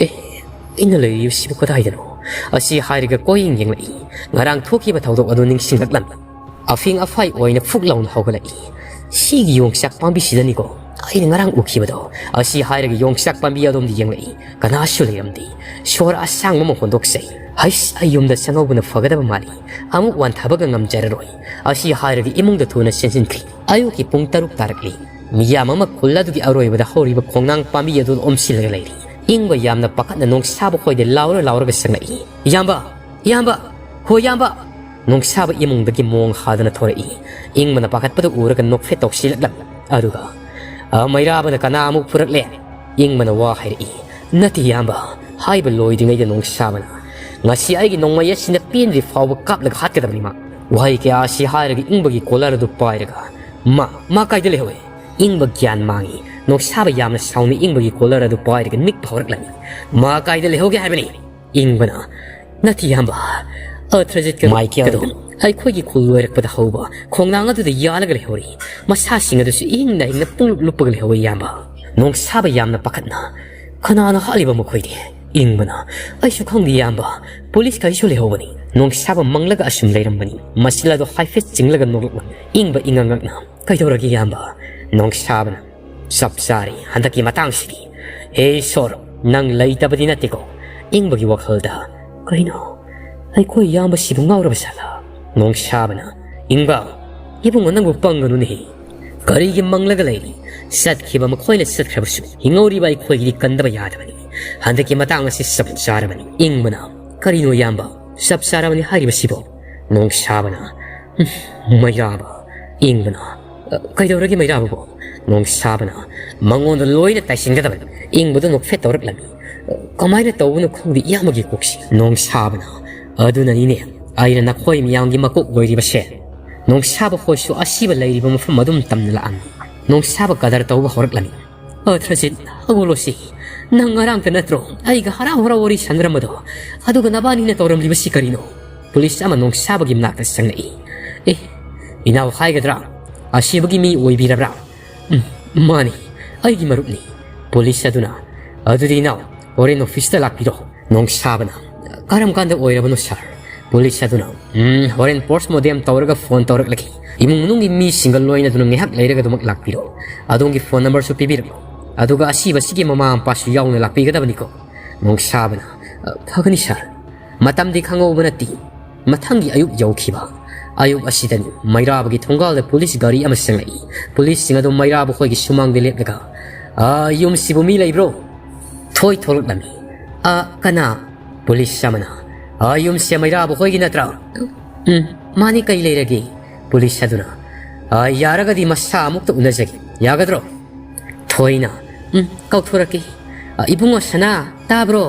ꯑꯦ, ꯑꯩꯅ ꯂꯩꯔꯤꯕꯁꯤꯕꯨ ꯀꯗꯥꯏꯗꯅꯣ?" ꯑꯁꯤ ꯍꯥꯏꯔꯒ ꯀꯣꯏꯌꯦꯡ ꯌꯦꯡꯂꯛꯏ꯫ ꯉꯔꯥꯡ ꯊꯣꯛꯈꯤꯕ ꯊꯧꯗꯣꯛ ꯑꯗꯨ ꯅꯤꯡꯁꯤꯡꯂꯛꯂꯝꯃꯤ꯫ ꯑꯐꯤꯡ ꯑꯐꯥꯏ ꯑꯣꯏꯅ ꯐꯨꯛ ꯂꯥꯎꯅ ꯍꯧꯒꯠꯂꯛꯏ꯫ "ꯁꯤꯒꯤ ꯌꯣꯡꯆꯥꯛ ꯄꯥꯝꯕꯤꯁꯤꯗꯅꯤꯀꯣ" ꯑꯩꯅ ꯉꯔꯥꯡ ꯎꯈꯤꯕꯗꯣ꯫ ꯑꯁꯤ ꯍꯥꯏꯔꯒ ꯌꯣꯡꯆꯥꯛ ꯄꯥꯝꯕꯤ ꯑꯗꯣꯝꯗ ꯌꯦꯡꯂꯛꯏ꯫ ꯀꯅꯥꯁꯨ ꯂꯩꯔꯝꯗꯦ꯫ ꯁꯣꯔ ꯑꯁꯥꯡꯕ ꯑꯃ ꯍꯣꯟꯗꯣꯛꯆꯩ꯫ "ꯍꯩꯁ, ꯑꯩ ꯌꯨꯝꯗ ꯆꯪꯍꯧꯕꯅ ꯐꯒꯗꯕ ꯃꯥꯜꯂꯤ꯫ ꯑꯃꯨꯛ ꯋꯥꯟꯊꯕꯒ ꯉꯝꯖꯔꯔꯣꯏ꯫" ꯑꯁꯤ ꯍꯥꯏꯔꯒ ꯏꯃꯨꯡꯗ ꯊꯨꯅ ꯆꯦꯟꯁꯤꯟꯈꯤ꯫ ꯑꯌꯨꯛꯀꯤ ꯄꯨꯡ ꯇꯔꯨꯛ ꯇꯥꯔꯛꯂꯤ꯫ ꯃꯤꯌꯥꯝ ꯑꯃ ꯈꯨꯜ ꯑꯗꯨꯒꯤ ꯑꯔꯣꯏꯕꯗ ꯍꯧꯔꯤꯕ ꯈꯣꯡꯅꯥꯡ ꯄꯥꯝꯕꯤ ꯑꯗꯨꯗ ꯑꯣꯝꯁꯤꯜꯂꯒ ꯂꯩꯔꯤ꯫ ꯏꯪꯕ ꯌꯥꯝꯅ ꯄꯥꯈꯠꯅ ꯅꯣꯡꯁꯥꯕ ꯈꯣꯏꯗ ꯂꯥꯎꯔ ꯂꯥꯎꯔꯒ ꯆꯪꯂꯛꯏ꯫ "ꯏꯌꯥꯝꯕ! ꯏꯌꯥꯝꯕ! ꯍꯣ ꯏꯌꯥꯝꯕ!" ꯅꯣꯡꯁꯥꯕ ꯏꯃꯨꯡꯗꯒꯤ ꯃꯣꯡ ꯍꯥꯗꯅ ꯊꯣꯔꯛꯏ꯫ ꯏꯪꯕꯅ ꯄꯥꯈꯠꯄꯗ ꯎꯔꯒ ꯅꯣꯛꯐꯦꯠ ꯇꯧꯁꯤꯜꯂꯛꯂꯝꯃꯤ꯫ ꯑꯗꯨꯒ, "ꯑ, ꯃꯩꯔꯥꯕꯅ ꯀꯅꯥ ꯑꯃꯨꯛ ꯐꯨꯔꯛꯂꯦ?" ꯏꯪꯕꯅ ꯋꯥ ꯍꯥꯏꯔꯛꯏ꯫ "ꯅꯠꯇꯦ ꯏꯌꯥꯝꯕ꯫" ꯍꯥꯏꯕ ꯂꯣꯏꯗ꯭ꯔꯤꯉꯩꯗ ꯅꯣꯡꯁꯥꯕꯅ, "ꯉꯁꯤ ꯑꯩꯒꯤ ꯅꯣꯡꯃꯩ ꯑꯁꯤꯅ ꯄꯦꯟꯗ꯭ꯔꯤ ꯐꯥꯎꯕ ꯀꯥꯞꯂꯒ ꯍꯥꯠꯀꯗꯕꯅꯤ ꯃꯥ꯫" ꯋꯥꯍꯩ ꯀꯌꯥ ꯑꯁꯤ ꯍꯥꯏꯔꯒ ꯏꯪꯕꯒꯤ ꯀꯣꯂꯔ ꯑꯗꯨ ꯄꯥꯏꯔꯒ, "ꯃꯥ, ꯃꯥ ꯀꯥꯏꯗ ꯂꯩꯍꯧꯋꯦ?" ꯏꯪꯕ ꯒ꯭ꯌꯥꯟ ꯃꯥꯡꯉꯤ꯫ ꯅꯣꯡꯁꯥꯕ ꯌꯥꯝꯅ ꯁꯥꯎꯅ ꯏꯪꯕꯒꯤ ꯀꯣꯂꯔ ꯑꯗꯨ ꯄꯥꯏꯔꯒ ꯅꯤꯛꯄ ꯍꯧꯔꯛꯂꯝꯃꯤ꯫ "ꯃꯥ ꯀꯥꯏꯗ ꯂꯩꯍꯧꯒꯦ ꯍꯥꯏꯕꯅꯤ?" ꯏꯪꯕꯅ, "ꯅꯠꯇꯦ ꯏꯌꯥꯝꯕ, ꯑꯊ꯭ꯔꯖꯤꯠꯀ ꯃꯥꯏꯀꯦꯜꯗꯣ ꯑꯩꯈꯣꯏꯒꯤ ꯈꯨꯜ ꯂꯣꯏꯔꯛꯄꯗ ꯍꯧꯕ ꯈꯣꯡꯅꯥꯡ ꯑꯗꯨꯗ ꯌꯥꯜꯂꯒ ꯂꯩꯍꯧꯔꯤ꯫ ꯃꯁꯥꯁꯤꯡ ꯑꯗꯨꯁꯨ ꯏꯪꯅ ꯏꯪꯅ ꯄꯨꯡꯂꯨꯞ ꯂꯨꯞꯄꯒ ꯂꯩꯍꯧꯋꯤ ꯏꯌꯥꯝꯕ꯫" ꯅꯣꯡꯁꯥꯕ ꯌꯥꯝꯅ ꯄꯥꯈꯠꯅ, "ꯀꯅꯥꯅ ꯍꯥꯠꯂꯤꯕ ꯃꯈꯣꯏꯗꯤ?" ꯏꯪꯕꯅ, "ꯑꯩꯁꯨ ꯈꯪꯗꯦ ꯏꯌꯥꯝꯕ, ꯄꯨꯂꯤꯁ ꯀꯩꯁꯨ ꯂꯩꯍꯧꯕꯅꯤ꯫" ꯅꯣꯡꯁꯥꯕ ꯃꯪꯂꯒ ꯑꯁꯨꯝ ꯂꯩꯔꯝꯕꯅꯤ꯫ ꯃꯆꯤꯜ ꯑꯗꯨ ꯍꯥꯏꯐꯦꯠ ꯆꯤꯡꯂꯒ ꯅꯣꯛꯂꯛꯂꯝꯃꯤ꯫ ꯏꯪꯕ ꯏꯉꯛ ꯉꯛꯅ, "ꯀꯩꯗꯧꯔꯒꯦ ꯏꯌꯥꯝꯕ?" ꯅꯣꯡꯁꯥꯕꯅ, "ꯆꯞ ꯆꯥꯔꯦ ꯍꯟꯗꯛꯀꯤ ꯃꯇꯥꯡꯁꯤꯗꯤ꯫ ꯍꯦ ꯏꯁꯣꯔ, ꯅꯪ ꯂꯩꯇꯕꯗꯤ ꯅꯠꯇꯦꯀꯣ?" ꯏꯪꯕꯒꯤ ꯋꯥꯈꯜꯗ, "ꯀꯩꯅꯣ, ꯑꯩꯈꯣꯏ ꯏꯌꯥꯝꯕꯁꯤꯕꯨ ꯉꯥꯎꯔꯕ ꯖꯥꯠꯂꯥ?" ꯅꯣꯡꯁꯥꯕꯅ, "ꯏꯪꯕ, ꯏꯕꯨꯡꯉꯣ ꯅꯪꯕꯨ ꯄꯪꯒꯅꯨꯅꯦꯍꯦ꯫ ꯀꯔꯤꯒꯤ ꯃꯪꯂꯒ ꯂꯩꯔꯤ? ꯆꯠꯈꯤꯕ ꯃꯈꯣꯏꯅ ꯆꯠꯈ꯭ꯔꯕꯁꯨ ꯍꯤꯡꯍꯧꯔꯤꯕ ꯑꯩꯈꯣꯏꯒꯤꯗꯤ ꯀꯟꯗꯕ ꯌꯥꯗꯕꯅꯤ꯫ ꯍꯟꯗꯛꯀꯤ ꯃꯇꯥꯡ ꯑꯁꯤ ꯆꯞ ꯆꯥꯔꯕꯅꯤ꯫" ꯏꯪꯕꯅ, "ꯀꯔꯤꯅꯣ ꯏꯌꯥꯝꯕ, ꯆꯞ ꯆꯥꯔꯕꯅꯤ ꯍꯥꯏꯔꯤꯕꯁꯤꯕꯣ?" ꯅꯣꯡꯁꯥꯕꯅ, "ꯎꯝ, ꯃꯩꯔꯥꯕ꯫" ꯏꯪꯕꯅ, "ꯀꯩꯗꯧꯔꯒꯦ ꯃꯩꯔꯥꯕꯕꯨ?" ꯅꯣꯡꯁꯥꯕꯅ, "ꯃꯉꯣꯟꯗ ꯂꯣꯏꯅ ꯇꯥꯏꯁꯤꯟꯒꯗꯕꯅꯤ꯫" ꯏꯪꯕꯗ ꯅꯣꯛꯐꯦꯠ ꯇꯧꯔꯛꯂꯝꯃꯤ꯫ "ꯀꯃꯥꯏꯅ ꯇꯧꯕꯅꯣ ꯈꯪꯗꯦ ꯏꯌꯥꯝꯕꯒꯤ ꯀꯣꯛꯁꯤ꯫" ꯅꯣꯡꯁꯥꯕꯅ, "ꯑꯗꯨꯅꯅꯤꯅꯦ ꯑꯩꯅ ꯅꯈꯣꯏ ꯃꯤꯌꯥꯝꯒꯤ ꯃꯀꯣꯛ ꯑꯣꯏꯔꯤꯕꯁꯦ꯫" ꯅꯣꯡꯁꯥꯕ ꯍꯣꯏꯁꯨ ꯑꯁꯤꯕ ꯂꯩꯔꯤꯕ ꯃꯐꯝ ꯑꯗꯨꯝ ꯇꯝꯅ ꯂꯥꯛꯑꯝꯃꯤ꯫ ꯅꯣꯡꯁꯥꯕ ꯀꯗꯔ ꯇꯧꯕ ꯍꯧꯔꯛꯂꯝꯃꯤ꯫ "ꯑꯊ꯭ꯔꯖꯤꯠ, ꯍꯧꯒꯠꯂꯣꯁꯤ꯫ ꯅꯪ ꯉꯔꯥꯡꯇ ꯅꯠꯇ꯭ꯔꯣ ꯑꯩꯒ ꯍꯔꯥꯎ ꯍꯔꯥꯎ ꯋꯥꯔꯤ ꯁꯥꯟꯅꯔꯝꯕꯗꯣ? ꯑꯗꯨꯒ ꯅꯕꯥꯅꯤꯅ ꯇꯧꯔꯝꯂꯤꯕꯁꯤ ꯀꯔꯤꯅꯣ?" ꯄꯨꯂꯤꯁ ꯑꯃ ꯅꯣꯡꯁꯥꯕꯒꯤ ꯃꯅꯥꯛꯇ ꯆꯪꯂꯛꯏ꯫ "ꯑꯦ, ꯏꯅꯥꯎ ꯍꯥꯏꯒꯗ꯭ꯔꯥ? ꯑꯁꯤꯕꯒꯤ ꯃꯤ ꯑꯣꯏꯕꯤꯔꯕ꯭ꯔꯥ?" "ꯎꯝ, ꯃꯥꯅꯤ, ꯑꯩꯒꯤ ꯃꯔꯨꯞꯅꯤ꯫" ꯄꯨꯂꯤꯁ ꯑꯗꯨꯅ, "ꯑꯗꯨꯗꯤ ꯏꯅꯥꯎ, ꯍꯣꯔꯦꯟ ꯑꯣꯐꯤꯁꯇ ꯂꯥꯛꯄꯤꯔꯣ꯫" ꯅꯣꯡꯁꯥꯕꯅ, "ꯀꯔꯝ ꯀꯥꯟꯗ ꯑꯣꯏꯔꯕꯅꯣ ꯁꯥꯔ?" ꯄꯨꯂꯤꯁ ꯑꯗꯨꯅ, "ꯎꯝ, ꯍꯣꯔꯦꯟ ꯄꯣꯁꯃꯣꯔꯇꯦꯝ ꯇꯧꯔꯒ ꯐꯣꯟ ꯇꯧꯔꯛꯂꯒꯦ꯫ ꯏꯃꯨꯡ ꯃꯅꯨꯡꯒꯤ ꯃꯤꯁꯤꯡꯒ ꯂꯣꯏꯅꯗꯨꯅ ꯉꯥꯏꯍꯥꯛ ꯂꯩꯔꯒ ꯑꯗꯨꯃꯛ ꯂꯥꯛꯄꯤꯔꯣ꯫ ꯑꯗꯣꯝꯒꯤ phone numberꯁꯨ ꯄꯤꯕꯤꯔꯛꯂꯣ꯫ ꯑꯗꯨꯒ ꯑꯁꯤꯕꯁꯤꯒꯤ ꯃꯃꯥ ꯃꯄꯥꯁꯨ ꯌꯥꯎꯅ ꯂꯥꯛꯄꯤꯒꯗꯕꯅꯤꯀꯣ꯫" ꯅꯣꯡꯁꯥꯕꯅ, "ꯑ, ꯐꯒꯅꯤ sir꯫ ꯃꯇꯝꯗꯤ ꯈꯪꯍꯧꯕ ꯅꯠꯇꯦ꯫ ꯃꯊꯪꯒꯤ ꯑꯌꯨꯛ ꯌꯧꯈꯤꯕ꯫ ꯑꯌꯨꯛ ꯑꯁꯤꯗꯅꯤ ꯃꯩꯔꯥꯕꯒꯤ ꯊꯣꯡꯒꯥꯜꯗ police ꯒꯥꯔꯤ ꯑꯃ ꯆꯪꯂꯛꯏ꯫ Policeꯁꯤꯡ ꯑꯗꯨ ꯃꯩꯔꯥꯕ ꯈꯣꯏꯒꯤ ꯁꯨꯃꯥꯡꯗ ꯂꯦꯞꯂꯒ, "ꯑ, ꯌꯨꯝꯁꯤꯕꯨ ꯃꯤ ꯂꯩꯕ꯭ꯔꯣ?" ꯊꯣꯏ ꯊꯣꯛꯂꯛꯂꯝꯃꯤ꯫ "ꯑ, ꯀꯅꯥ?" Police ꯑꯃꯅ, "ꯑ, ꯌꯨꯝꯁꯦ ꯃꯩꯔꯥꯕ ꯈꯣꯏꯒꯤ ꯅꯠꯇ꯭ꯔꯥ?" "ꯎꯝ, ꯃꯥꯅꯤ, ꯀꯩ ꯂꯩꯔꯒꯦ?" Police ꯑꯗꯨꯅ, "ꯑ, ꯌꯥꯔꯒꯗꯤ ꯃꯁꯥ ꯑꯃꯨꯛꯇ ꯎꯅꯖꯒꯦ, ꯌꯥꯒꯗ꯭ꯔꯣ?" ꯊꯣꯏꯅ, "ꯎꯝ, ꯀꯧꯊꯣꯔꯛꯀꯦ꯫ ꯑ, ꯏꯕꯨꯡꯉꯣ ꯁꯅꯥ, ꯇꯥꯕ꯭ꯔꯣ?"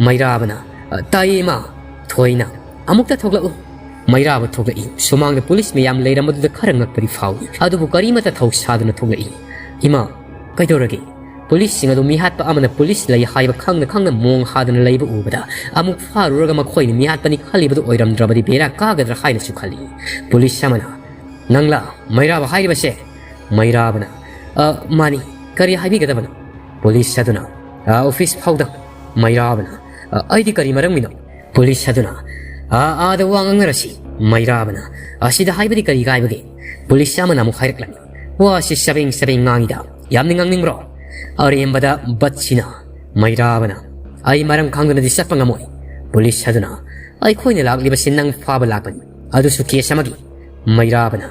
ꯃꯩꯔꯥꯕꯅ, "ꯑ, ꯇꯥꯏꯌꯦ ꯏꯃꯥ꯫" ꯊꯣꯏꯅ, "ꯑꯃꯨꯛꯇ ꯊꯣꯛꯂꯛꯎ꯫" ꯃꯩꯔꯥꯕ ꯊꯣꯛꯂꯛꯏ꯫ ꯁꯨꯃꯥꯡꯗ police ꯃꯌꯥꯝ ꯂꯩꯔꯝꯕꯗꯨꯗ ꯈꯔ ꯉꯛꯄꯗꯤ ꯐꯥꯎꯏ, ꯑꯗꯨꯕꯨ ꯀꯔꯤꯃꯠꯇ ꯊꯧ ꯁꯥꯗꯨꯅ ꯊꯣꯛꯂꯛꯏ꯫ "ꯏꯃꯥ, ꯀꯩꯗꯧꯔꯒꯦ?" Policeꯁꯤꯡ ꯑꯗꯨ ꯃꯤꯍꯥꯠꯄ ꯑꯃꯅ police ꯂꯩ ꯍꯥꯏꯕ ꯈꯪꯅ ꯈꯪꯅ ꯃꯣꯡ ꯍꯥꯗꯨꯅ ꯂꯩꯕ ꯎꯕꯗ, ꯑꯃꯨꯛ ꯐꯥꯔꯨꯔꯒ ꯃꯈꯣꯏꯅ ꯃꯤꯍꯥꯠꯄꯅꯤ ꯈꯜꯂꯤꯕꯗꯨ ꯑꯣꯏꯔꯝꯗ꯭ꯔꯕꯗꯤ ꯕꯦꯔꯥ ꯀꯥꯒꯗ꯭ꯔꯥ ꯍꯥꯏꯅꯁꯨ ꯈꯜꯂꯤ꯫ Police ꯑꯃꯅ, "ꯅꯪꯂꯥ ꯃꯩꯔꯥꯕ ꯍꯥꯏꯔꯤꯕꯁꯦ?" ꯃꯩꯔꯥꯕꯅ, "ꯑ, ꯃꯥꯅꯤ, ꯀꯔꯤ ꯍꯥꯏꯕꯤꯒꯗꯕꯅꯣ?" Police ꯑꯗꯨꯅ, "ꯑ, office ꯐꯥꯎꯗ꯫" ꯃꯩꯔꯥꯕꯅ, "ꯑ, ꯑꯩꯗꯤ ꯀꯔꯤ ꯃꯔꯝꯒꯤꯅꯣ?" Police ꯑꯗꯨꯅ, "ꯑ, ꯑꯥꯗ ꯋꯥ ꯉꯥꯡꯅꯔꯁꯤ꯫" ꯃꯩꯔꯥꯕꯅ, "ꯑꯁꯤꯗ ꯍꯥꯏꯕꯗꯤ ꯀꯔꯤ ꯀꯥꯏꯕꯒꯦ?" Police ꯑꯃꯅ ꯑꯃꯨꯛ ꯍꯥꯏꯔꯛꯂꯝꯃꯤ, "ꯋꯥꯁꯤ ꯆꯕꯦꯡ ꯆꯕꯦꯡ ꯉꯥꯡꯉꯤꯗ, ꯌꯥꯝꯅ ꯉꯥꯡꯅꯤꯡꯕ꯭ꯔꯣ? ꯑꯔꯦꯝꯕꯗ ꯕꯠꯁꯤꯅ꯫" ꯃꯩꯔꯥꯕꯅ, "ꯑꯩ ꯃꯔꯝ ꯈꯪꯗꯅꯗꯤ ꯆꯠꯄ ꯉꯝꯃꯣꯏ꯫" Police ꯑꯗꯨꯅ, "ꯑꯩꯈꯣꯏꯅ ꯂꯥꯛꯂꯤꯕꯁꯤ ꯅꯪ ꯐꯥꯕ ꯂꯥꯛꯄꯅꯤ, ꯑꯗꯨꯁꯨ case ꯑꯃꯒꯤ꯫" ꯃꯩꯔꯥꯕꯅ,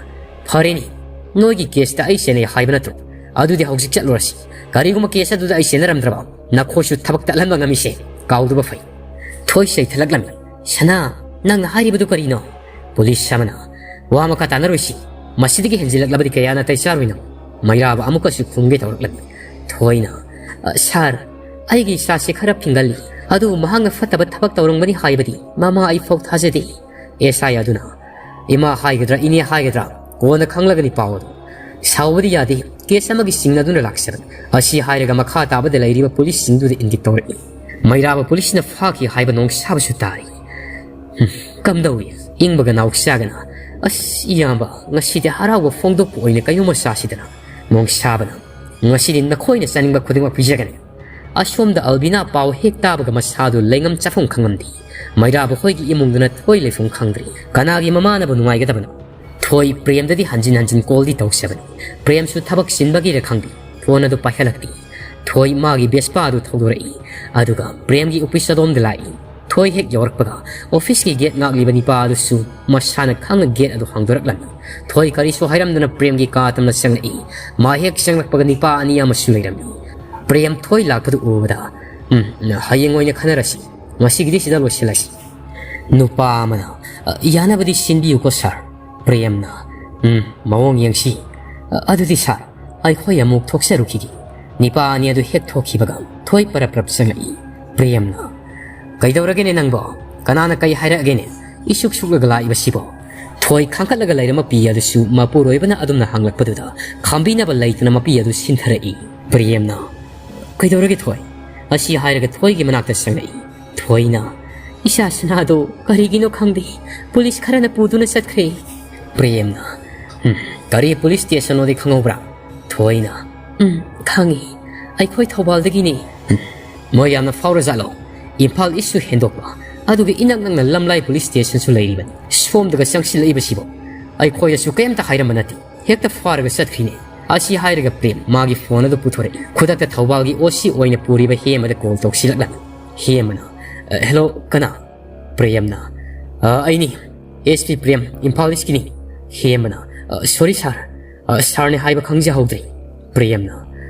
"ꯐꯔꯦꯅꯦ, ꯅꯣꯏꯒꯤ caseꯇ ꯑꯩ ꯆꯦꯟꯅꯩ ꯍꯥꯏꯕ ꯅꯠꯇ꯭ꯔꯣ? ꯑꯗꯨꯗꯤ ꯍꯧꯖꯤꯛ ꯆꯠꯂꯨꯔꯁꯤ꯫ ꯀꯔꯤꯒꯨꯝꯕ case ꯑꯗꯨꯗ ꯑꯩ ꯆꯦꯟꯅꯔꯝꯗ꯭ꯔꯕ, ꯅꯈꯣꯏꯁꯨ ꯊꯕꯛ ꯇꯠꯍꯟꯕ ꯉꯝꯃꯤꯁꯦ ꯀꯥꯎꯗꯕ ꯐꯩ꯫" ꯊꯣꯏ ꯆꯩꯊꯠꯂꯛꯂꯝꯃꯤ, "ꯁꯅꯥ, ꯅꯪꯅ ꯍꯥꯏꯔꯤꯕꯗꯨ ꯀꯔꯤꯅꯣ?" Police ꯑꯃꯅ, "ꯋꯥ ꯃꯈꯥ ꯇꯥꯅꯔꯣꯏꯁꯤ, ꯃꯁꯤꯗꯒꯤ ꯍꯦꯟꯖꯤꯜꯂꯛꯂꯕꯗꯤ ꯀꯌꯥ ꯅꯥꯇꯩ ꯆꯥꯔꯣꯏ ꯅꯪ꯫" ꯃꯩꯔꯥꯕ ꯑꯃꯨꯛꯀꯁꯨ ꯈꯨꯝꯒꯦ ꯇꯧꯔꯛꯂꯝꯃꯤ꯫ ꯊꯣꯏꯅ, "ꯑ, sir, ꯑꯩꯒꯤ ꯏꯆꯥꯁꯦ ꯈꯔ ꯐꯤꯡꯒꯜꯂꯤ, ꯑꯗꯨꯕꯨ ꯃꯍꯥꯛꯅ ꯐꯠꯇꯕ ꯊꯕꯛ ꯇꯧꯔꯝꯒꯅꯤ ꯍꯥꯏꯕꯗꯤ ꯃꯃꯥ ꯑꯩꯐꯥꯎ ꯊꯥꯖꯗꯦ꯫" S I ꯑꯗꯨꯅ, "ꯏꯃꯥ ꯍꯥꯏꯒꯗ꯭ꯔꯥ, ꯏꯅꯦ ꯍꯥꯏꯒꯗ꯭ꯔꯥ, ꯀꯣꯟꯅ ꯈꯪꯂꯒꯅꯤ ꯄꯥꯎ ꯑꯗꯨ꯫ ꯁꯥꯎꯕꯗꯤ ꯌꯥꯗꯦ, case ꯑꯃꯒꯤ ꯆꯤꯡꯅꯗꯨꯅ ꯂꯥꯛꯆꯕꯅꯤ꯫" ꯑꯁꯤ ꯍꯥꯏꯔꯒ ꯃꯈꯥ ꯇꯥꯕꯗ ꯂꯩꯔꯤꯕ policeꯁꯤꯡꯗꯨꯗ indicate ꯇꯧꯔꯛꯏ꯫ ꯃꯩꯔꯥꯕ policeꯅ ꯐꯥꯈꯤ ꯍꯥꯏꯕ ꯅꯣꯡꯁꯥꯕꯁꯨ ꯇꯥꯔꯤ꯫ ꯍꯨꯝ, ꯀꯝꯗꯧꯏ? ꯏꯪꯕꯒ ꯅꯥꯎꯆꯥꯒꯅ, "ꯑꯁ, ꯏꯌꯥꯝꯕ, ꯉꯁꯤꯗꯤ ꯍꯔꯥꯎꯕ ꯐꯣꯡꯗꯣꯛꯄ ꯑꯣꯏꯅ ꯀꯩꯅꯣꯝꯃ ꯆꯥꯁꯤꯗꯅ꯫" ꯅꯣꯡꯁꯥꯕꯅ, "ꯉꯁꯤꯗꯤ ꯅꯈꯣꯏꯅ ꯆꯥꯅꯤꯡꯕ ꯈꯨꯗꯤꯡꯃꯛ ꯄꯤꯖꯒꯅꯤ꯫" ꯑꯁꯣꯝꯗ ꯑꯜꯕꯤꯅꯥ ꯄꯥꯎ ꯍꯦꯛ ꯇꯥꯕꯒ ꯃꯁꯥꯗꯨ ꯂꯩꯉꯝ ꯆꯥꯐꯝ ꯈꯪꯉꯝꯗꯦ꯫ ꯃꯩꯔꯥꯕ ꯍꯣꯏꯒꯤ ꯏꯃꯨꯡꯗꯨꯅ ꯊꯣꯏ ꯂꯩꯐꯝ ꯈꯪꯗ꯭ꯔꯦ꯫ ꯀꯅꯥꯒꯤ ꯃꯃꯥꯅꯕꯨ ꯅꯨꯡꯉꯥꯏꯒꯗꯕꯅꯣ? ꯊꯣꯏ ꯄ꯭ꯔꯦꯝꯗꯗꯤ ꯍꯟꯖꯤꯟ ꯍꯟꯖꯤꯟ ꯀꯣꯜꯗꯤ ꯇꯧꯖꯕꯅꯤ꯫ ꯄ꯭ꯔꯦꯝꯁꯨ ꯊꯕꯛ ꯆꯤꯟꯕꯒꯤꯔ ꯈꯪꯗꯦ, ꯐꯣꯟ ꯑꯗꯨ ꯄꯥꯏꯈꯠꯂꯛꯇꯦ꯫ ꯊꯣꯏ ꯃꯥꯒꯤ ꯕꯦꯁꯄꯥ ꯑꯗꯨ ꯊꯧꯗꯣꯔꯛꯏ, ꯑꯗꯨꯒ ꯄ꯭ꯔꯦꯝꯒꯤ ꯑꯣꯐꯤꯁ ꯑꯗꯣꯝꯗ ꯂꯥꯛꯏ꯫ ꯊꯣꯏ ꯍꯦꯛ ꯌꯧꯔꯛꯄꯒ ꯑꯣꯐꯤꯁꯀꯤ ꯒꯦꯠ ꯉꯥꯛꯂꯤꯕ ꯅꯤꯄꯥ ꯑꯗꯨꯁꯨ ꯃꯁꯥꯅ ꯈꯪꯅ ꯒꯦꯠ ꯑꯗꯨ ꯍꯥꯡꯗꯣꯔꯛꯂꯝꯃꯤ꯫ ꯊꯣꯏ ꯀꯔꯤꯁꯨ ꯍꯥꯏꯔꯝꯗꯅ ꯄ꯭ꯔꯦꯝꯒꯤ ꯀꯥ ꯇꯝꯅ ꯆꯪꯂꯛꯏ꯫ ꯃꯥ ꯍꯦꯛ ꯆꯪꯂꯛꯄꯒ ꯅꯤꯄꯥ ꯑꯅꯤ ꯑꯃꯁꯨ ꯂꯩꯔꯝꯃꯤ꯫ ꯄ꯭ꯔꯦꯝ ꯊꯣꯏ ꯂꯥꯛꯄꯗꯨ ꯎꯕꯗ, "ꯎꯝ, ꯍꯌꯦꯡ ꯑꯣꯏꯅ ꯈꯟꯅꯔꯁꯤ, ꯉꯁꯤꯒꯤꯗꯤ ꯁꯤꯗ ꯂꯣꯏꯁꯤꯜꯂꯁꯤ"꯫ ꯅꯨꯄꯥ ꯑꯃꯅ, "ꯑ, ꯌꯥꯅꯕꯗꯤ ꯁꯤꯟꯕꯤꯌꯨꯀꯣ ꯁꯥꯔ"꯫ ꯄ꯭ꯔꯦꯝꯅ, "ꯎꯝ, ꯃꯑꯣꯡ ꯌꯦꯡꯁꯤ꯫ ꯑ, ꯑꯗꯨꯗꯤ ꯁꯥꯔ, ꯑꯩꯈꯣꯏ ꯑꯃꯨꯛ ꯊꯣꯛꯆꯔꯨꯈꯤꯒꯦ"꯫ ꯅꯤꯄꯥ ꯑꯅꯤ ꯑꯗꯨ ꯍꯦꯛ ꯊꯣꯛꯈꯤꯕꯒ ꯊꯣꯏ ꯄꯔꯞ ꯄꯔꯞ ꯆꯪꯂꯛꯏ꯫ ꯄ꯭ꯔꯦꯝꯅ, "ꯀꯩꯗꯧꯔꯒꯦꯅꯦ ꯅꯪꯕꯣ? ꯀꯅꯥꯅ ꯀꯩ ꯍꯥꯏꯔꯛꯑꯒꯦꯅꯦ? ꯏꯁꯨꯛ ꯁꯨꯛꯂꯒ ꯂꯥꯛꯏꯕꯁꯤꯕꯣ?" ꯊꯣꯏ ꯈꯥꯡꯀꯠꯂꯒ ꯂꯩꯔꯝꯕ ꯃꯄꯤ ꯑꯗꯨꯁꯨ ꯃꯄꯨꯔꯣꯏꯕꯅ ꯑꯗꯨꯝꯅ ꯍꯪꯂꯛꯄꯗꯨꯗ ꯈꯥꯝꯕꯤꯅꯕ ꯂꯩꯇꯅ ꯃꯄꯤ ꯑꯗꯨ ꯁꯤꯟꯊꯔꯛꯏ꯫ ꯄ꯭ꯔꯦꯝꯅ, "ꯀꯩꯗꯧꯔꯒꯦ ꯊꯣꯏ?" ꯑꯁꯤ ꯍꯥꯏꯔꯒ ꯊꯣꯏꯒꯤ ꯃꯅꯥꯛꯇ ꯆꯪꯂꯛꯏ꯫ ꯊꯣꯏꯅ, "ꯏꯆꯥ ꯁꯅꯥꯗꯣ ꯀꯔꯤꯒꯤꯅꯣ ꯈꯪꯗꯦ, ꯄꯨꯂꯤꯁ ꯈꯔꯅ ꯄꯨꯗꯨꯅ ꯆꯠꯈ꯭ꯔꯦ"꯫ ꯄ꯭ꯔꯦꯝꯅ, "ꯎꯝ, ꯀꯔꯤ ꯄꯨꯂꯤꯁ ꯁ꯭ꯇꯦꯁꯟꯅꯣꯗꯤ ꯈꯪꯍꯧꯕ꯭ꯔꯥ?" ꯊꯣꯏꯅ, "ꯎꯝ, ꯈꯪꯉꯤ, ꯑꯩꯈꯣꯏ ꯊꯧꯕꯥꯜꯗꯒꯤꯅꯦ"꯫ "ꯎꯝ, ꯃꯣꯏ ꯌꯥꯝꯅ ꯐꯥꯎꯔꯖꯥꯠꯂꯣ? ꯏꯝꯐꯥꯜ ꯏꯁꯁꯨ ꯍꯦꯟꯗꯣꯛꯄ, ꯑꯗꯨꯒ ꯏꯅꯛ ꯅꯛꯅ ꯂꯝꯂꯥꯏ ꯄꯨꯂꯤꯁ ꯁ꯭ꯇꯦꯁꯟꯁꯨ ꯂꯩꯔꯤꯕꯅꯤ꯫ ꯁꯣꯝꯗꯒ ꯆꯪꯁꯤꯜꯂꯛꯏꯕꯁꯤꯕꯣ? ꯑꯩꯈꯣꯏꯗꯁꯨ ꯀꯩꯝꯇ ꯍꯥꯏꯔꯝꯕ ꯅꯠꯇꯦ, ꯍꯦꯛꯇ ꯐꯥꯔꯒ ꯆꯠꯈ꯭ꯔꯤꯅꯦ"꯫ ꯑꯁꯤ ꯍꯥꯏꯔꯒ ꯄ꯭ꯔꯦꯝ ꯃꯥꯒꯤ ꯐꯣꯟ ꯑꯗꯨ ꯄꯨꯊꯣꯔꯛꯏ꯫ ꯈꯨꯗꯛꯇ ꯊꯧꯕꯥꯜꯒꯤ ꯑꯣ ꯁꯤ ꯑꯣꯏꯅ ꯄꯨꯔꯤꯕ ꯍꯦꯃꯗ ꯀꯣꯜ ꯇꯧꯁꯤꯜꯂꯛꯂꯝꯃꯤ꯫ ꯍꯦꯃꯅ, "ꯑ, ꯍꯦꯂꯣ, ꯀꯅꯥ?" ꯄ꯭ꯔꯦꯝꯅ, "ꯑ, ꯑꯩꯅꯤ, ꯑꯦꯁ ꯄꯤ ꯄ꯭ꯔꯦꯝ, ꯏꯝꯐꯥꯜ ꯏꯁꯀꯤꯅꯤ"꯫ ꯍꯦꯃꯅ, "ꯑ, ꯁꯣꯔꯤ ꯁꯥꯔ, ꯑ, ꯁꯥꯔꯅꯦ ꯍꯥꯏꯕ ꯈꯪꯖꯍꯧꯗ꯭ꯔꯦ"꯫ ꯄ꯭ꯔꯦꯝꯅ,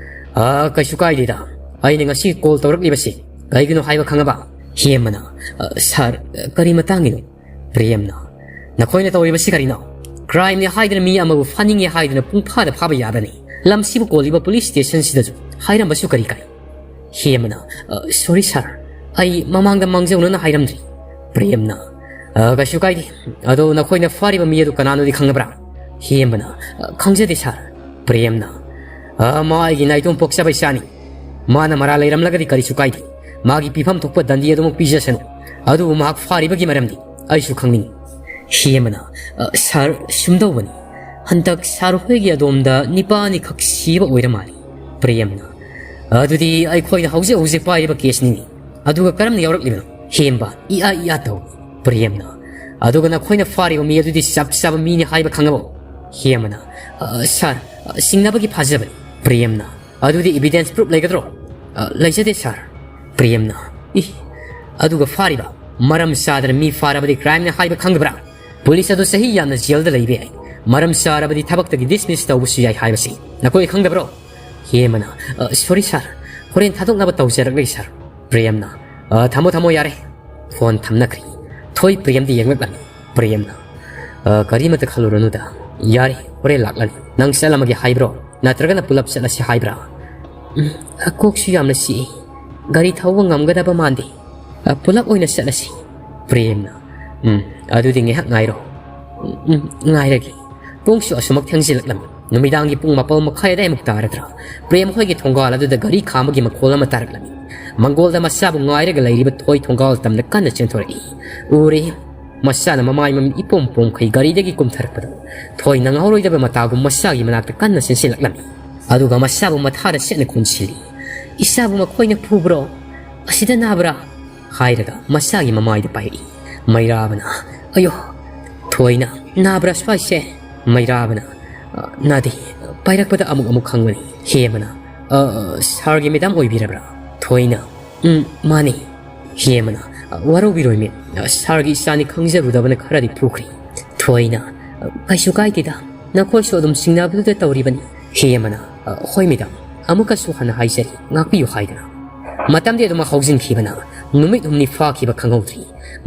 "ꯑ, ꯀꯩꯁꯨ ꯀꯥꯏꯗꯦꯗ, ꯑꯩꯅ ꯉꯁꯤ ꯀꯣꯜ ꯇꯧꯔꯛꯂꯤꯕꯁꯤ ꯀꯩꯒꯤꯅꯣ ꯍꯥꯏꯕ ꯈꯪꯉꯕ?" ꯍꯦꯃꯅ, "ꯑ, ꯁꯥꯔ, ꯑ, ꯀꯔꯤ ꯃꯇꯥꯡꯒꯤꯅꯣ?" ꯄ꯭ꯔꯦꯝꯅ, "ꯅꯈꯣꯏꯅ ꯇꯧꯔꯤꯕꯁꯤ ꯀꯔꯤꯅꯣ? ꯀ꯭ꯔꯥꯏꯝꯅꯤ ꯍꯥꯏꯗꯨꯅ ꯃꯤ ꯑꯃꯕꯨ ꯐꯥꯅꯤꯡꯉꯦ ꯍꯥꯏꯗꯨꯅ ꯄꯨꯡꯐꯥꯗ ꯐꯥꯕ ꯌꯥꯕꯅꯤ? ꯂꯝꯁꯤꯕꯨ ꯀꯣꯜꯂꯤꯕ ꯄꯨꯂꯤꯁ ꯁ꯭ꯇꯦꯁꯟꯁꯤꯗꯁꯨ ꯍꯥꯏꯔꯝꯕꯁꯨ ꯀꯔꯤ ꯀꯥꯏ?" ꯍꯦꯃꯅ, "ꯑ, ꯁꯣꯔꯤ ꯁꯥꯔ, ꯑꯩ ꯃꯃꯥꯡꯗ ꯃꯥꯡꯖꯧꯅꯅ ꯍꯥꯏꯔꯝꯗ꯭ꯔꯤ"꯫ ꯄ꯭ꯔꯦꯝꯅ, "ꯑ, ꯀꯩꯁꯨ ꯀꯥꯏꯗꯦ꯫ ꯑꯗꯣ ꯅꯈꯣꯏꯅ ꯐꯥꯔꯤꯕ ꯃꯤ ꯑꯗꯨ ꯀꯅꯥꯅꯣꯗꯤ ꯈꯪꯉꯕ꯭ꯔꯥ?" ꯍꯦꯃꯅ, "ꯑ, ꯈꯪꯖꯗꯦ ꯁꯥꯔ"꯫ ꯄ꯭ꯔꯦꯝꯅ, "ꯑ, ꯃꯥ ꯑꯩꯒꯤ ꯅꯥꯏꯇꯣꯝ ꯄꯣꯛꯆꯕ ꯏꯆꯥꯅꯤ꯫ ꯃꯥꯅ ꯃꯔꯥꯜ ꯂꯩꯔꯝꯂꯒꯗꯤ ꯀꯔꯤꯁꯨ ꯀꯥꯏꯗꯦ꯫ ꯃꯥꯒꯤ ꯄꯤꯐꯝ ꯊꯣꯛꯄ ꯗꯟꯗꯤ ꯑꯗꯨꯃꯛ ꯄꯤꯖꯁꯅꯨ꯫ ꯑꯗꯨꯕꯨ ꯃꯍꯥꯛ ꯐꯥꯔꯤꯕꯒꯤ ꯃꯔꯝꯗꯤ ꯑꯩꯁꯨ ꯈꯪꯅꯤꯡꯏ"꯫ ꯍꯦꯃꯅ, "ꯑ, ꯁꯥꯔ, ꯁꯨꯝꯗꯧꯕꯅꯤ꯫ ꯍꯟꯗꯛ ꯁꯥꯔ ꯍꯣꯏꯒꯤ ꯑꯗꯣꯝꯗ ꯅꯤꯄꯥ ꯑꯅꯤꯈꯛ ꯁꯤꯕ ꯑꯣꯏꯔ ꯃꯥꯜꯂꯤ"꯫ ꯄ꯭ꯔꯦꯝꯅ, "ꯑꯗꯨꯗꯤ ꯑꯩꯈꯣꯏꯅ ꯍꯧꯖꯤꯛ ꯍꯧꯖꯤꯛ ꯄꯥꯏꯔꯤꯕ ꯀꯦꯁꯅꯤꯅꯦ꯫ ꯑꯗꯨꯒ ꯀꯔꯝꯅ ꯌꯥꯎꯔꯛꯂꯤꯕꯅꯣ?" ꯍꯦꯝꯕ ꯏꯌꯥ ꯏꯌꯥ ꯇꯧꯏ꯫ ꯄ꯭ꯔꯦꯝꯅ, ꯑꯗꯨꯒ ꯅꯈꯣꯏꯅ ꯐꯥꯔꯤꯕ ꯃꯤ ꯑꯗꯨꯗꯤ ꯆꯞ ꯆꯥꯕ ꯃꯤꯅꯤ ꯍꯥꯏꯕ ꯈꯪꯉꯕꯣ? ꯍꯦꯃꯅ, "ꯑ, ꯁꯥꯔ, ꯑ, ꯁꯤꯡꯅꯕꯒꯤ ꯐꯥꯖꯕꯅꯤ꯫" ꯄ꯭ꯔꯦꯝꯅ, "ꯑꯗꯨꯗꯤ evidence proof ꯂꯩꯒꯗ꯭ꯔꯣ?" "ꯑ, ꯂꯩꯖꯗꯦ ꯁꯥꯔ꯫" ꯄ꯭ꯔꯦꯝꯅ, "ꯏ, ꯑꯗꯨꯒ ꯐꯥꯔꯤꯕ ꯃꯔꯝ ꯆꯥꯗꯅ ꯃꯤ ꯐꯥꯔꯕꯗꯤ crimeꯅꯤ ꯍꯥꯏꯕ ꯈꯪꯗꯕ꯭ꯔꯥ? ꯄꯨꯂꯤꯁ ꯑꯗꯨ ꯆꯍꯤ ꯌꯥꯝꯅ ꯖꯦꯜꯗ ꯂꯩꯕ ꯌꯥꯏ, ꯃꯔꯝ ꯆꯥꯔꯕꯗꯤ ꯊꯕꯛꯇꯒꯤ dismiss ꯇꯧꯕꯁꯨ ꯌꯥꯏ ꯍꯥꯏꯕꯁꯤ ꯅꯈꯣꯏ ꯈꯪꯗꯕ꯭ꯔꯣ?" ꯍꯦꯃꯅ, "ꯑ, sorry ꯁꯥꯔ, ꯍꯣꯔꯦꯟ ꯊꯥꯗꯣꯛꯅꯕ ꯇꯧꯖꯔꯛꯂꯒꯦ ꯁꯥꯔ꯫" ꯄ꯭ꯔꯦꯝꯅ, "ꯑ, ꯊꯝꯃꯣ ꯊꯝꯃꯣ ꯌꯥꯔꯦ꯫" ꯐꯣꯟ ꯊꯝꯅꯈ꯭ꯔꯦ꯫ ꯊꯣꯏ ꯄ꯭ꯔꯦꯝꯗ ꯌꯦꯡꯂꯛꯂꯝꯃꯤ꯫ ꯄ꯭ꯔꯦꯝꯅ, "ꯑ, ꯀꯔꯤꯃꯠꯇ ꯈꯜꯂꯨꯔꯅꯨꯗ꯫ ꯌꯥꯔꯦ, ꯍꯣꯔꯦꯟ ꯂꯥꯛꯂꯅꯤ꯫ ꯅꯪ ꯆꯠꯂꯝꯃꯒꯦ ꯍꯥꯏꯕ꯭ꯔꯣ? ꯅꯠꯇ꯭ꯔꯒꯅ ꯄꯨꯂꯞ ꯆꯠꯂꯁꯤ ꯍꯥꯏꯕ꯭ꯔꯥ?" "ꯎꯝ, ꯀꯣꯛꯁꯨ ꯌꯥꯝꯅ ꯆꯤꯛꯏ꯫ ꯒꯥꯔꯤ ꯊꯧꯕ ꯉꯝꯒꯗꯕ ꯃꯥꯟꯗꯦ꯫ ꯑ, ꯄꯨꯂꯞ ꯑꯣꯏꯅ ꯆꯠꯂꯁꯤ꯫" ꯄ꯭ꯔꯦꯝꯅ, "ꯎꯝ, ꯑꯗꯨꯗꯤ ꯉꯥꯏꯍꯥꯛ ꯉꯥꯏꯔꯣ꯫" "ꯎꯝ, ꯎꯝ, ꯉꯥꯏꯔꯒꯦ꯫" ꯄꯨꯡꯁꯨ ꯑꯁꯨꯃꯛ ꯊꯦꯡꯖꯤꯜꯂꯛꯂꯝꯃꯤ꯫ ꯅꯨꯃꯤꯗꯥꯡꯒꯤ ꯄꯨꯡ ꯃꯥꯄꯜ ꯃꯈꯥꯏ ꯑꯗꯥꯏꯃꯨꯛ ꯇꯥꯔꯗ꯭ꯔꯥ, ꯄ꯭ꯔꯦꯝ ꯍꯣꯏꯒꯤ ꯊꯣꯡꯒꯥꯜ ꯑꯗꯨꯗ ꯒꯥꯔꯤ ꯈꯥꯝꯕꯒꯤ ꯃꯈꯣꯜ ꯑꯃ ꯇꯥꯔꯛꯂꯝꯃꯤ꯫ ꯃꯪꯒꯣꯜꯗ ꯃꯆꯥꯕꯨ ꯉꯥꯏꯔꯒ ꯂꯩꯔꯤꯕ ꯊꯣꯏ ꯊꯣꯡꯒꯥꯜ ꯇꯝꯅ ꯀꯟꯅ ꯆꯦꯟꯊꯣꯔꯛꯏ꯫ ꯎꯔꯦ, ꯃꯆꯥꯅ ꯃꯃꯥꯏ ꯃꯃꯤꯠ ꯏꯄꯣꯝ ꯄꯣꯝꯈꯩ ꯒꯥꯔꯤꯗꯒꯤ ꯀꯨꯝꯊꯔꯛꯄꯗ ꯊꯣꯏ ꯅꯪꯍꯧꯔꯣꯏꯗꯕ ꯃꯇꯥꯒꯨꯝ ꯃꯆꯥꯒꯤ ꯃꯅꯥꯛꯇ ꯀꯟꯅ ꯆꯦꯟꯁꯤꯜꯂꯛꯂꯝꯃꯤ꯫ ꯑꯗꯨꯒ ꯃꯆꯥꯕꯨ ꯃꯊꯥꯗ ꯁꯦꯠꯅ ꯀꯣꯟꯁꯤꯜꯂꯤ꯫ "ꯏꯆꯥꯕꯨ ꯃꯈꯣꯏꯅ ꯐꯨꯕ꯭ꯔꯣ? ꯑꯁꯤꯗ ꯅꯥꯕ꯭ꯔꯥ?" ꯍꯥꯏꯔꯒ ꯃꯆꯥꯒꯤ ꯃꯃꯥꯏꯗ ꯄꯥꯏꯔꯛꯏ꯫ ꯃꯩꯔꯥꯕꯅ, "ꯑꯌꯣ!" ꯊꯣꯏꯅ, "ꯅꯥꯕ꯭ꯔꯥ ꯁ꯭ꯋꯥꯏꯁꯦ?" ꯃꯩꯔꯥꯕꯅ, "ꯑ, ꯅꯥꯗꯦ꯫ ꯄꯥꯏꯔꯛꯄꯗ ꯑꯃꯨꯛ ꯑꯃꯨꯛ ꯈꯪꯕꯅꯤ꯫" ꯍꯦꯃꯅ, "ꯑ, ꯑ, ꯁꯥꯔꯒꯤ ꯃꯦꯗꯥꯝ ꯑꯣꯏꯕꯤꯔꯕ꯭ꯔꯥ?" ꯊꯣꯏꯅ, "ꯎꯝ, ꯃꯥꯅꯤ꯫" ꯍꯦꯃꯅ, "ꯑ, ꯋꯥꯔꯧꯕꯤꯔꯣꯏ ꯃꯦꯝ꯫ ꯑ, ꯁꯥꯔꯒꯤ ꯏꯆꯥꯅꯤ ꯈꯪꯖꯔꯨꯗꯕꯅ ꯈꯔꯗꯤ ꯐꯨꯈ꯭ꯔꯦ꯫" ꯊꯣꯏꯅ, "ꯑ, ꯀꯩꯁꯨ ꯀꯥꯏꯗꯦꯗ꯫ ꯅꯈꯣꯏꯁꯨ ꯑꯗꯨꯝ ꯆꯤꯡꯅꯕꯗꯨꯗ ꯇꯧꯔꯤꯕꯅꯤ꯫" ꯍꯦꯃꯅ, "ꯑ, ꯍꯣꯏ ꯃꯦꯗꯥꯝ, ꯑꯃꯨꯛꯀꯁꯨ ꯍꯟꯅ ꯍꯥꯏꯖꯔꯤ, ꯉꯥꯛꯄꯤꯌꯨ ꯍꯥꯏꯗꯅ꯫" ꯃꯇꯝꯗꯤ ꯑꯗꯨꯃꯛ ꯍꯧꯖꯤꯟꯈꯤꯕꯅ ꯅꯨꯃꯤꯠ ꯍꯨꯝꯅꯤ ꯐꯥꯈꯤꯕ ꯈꯪꯍꯧꯗ꯭ꯔꯤ꯫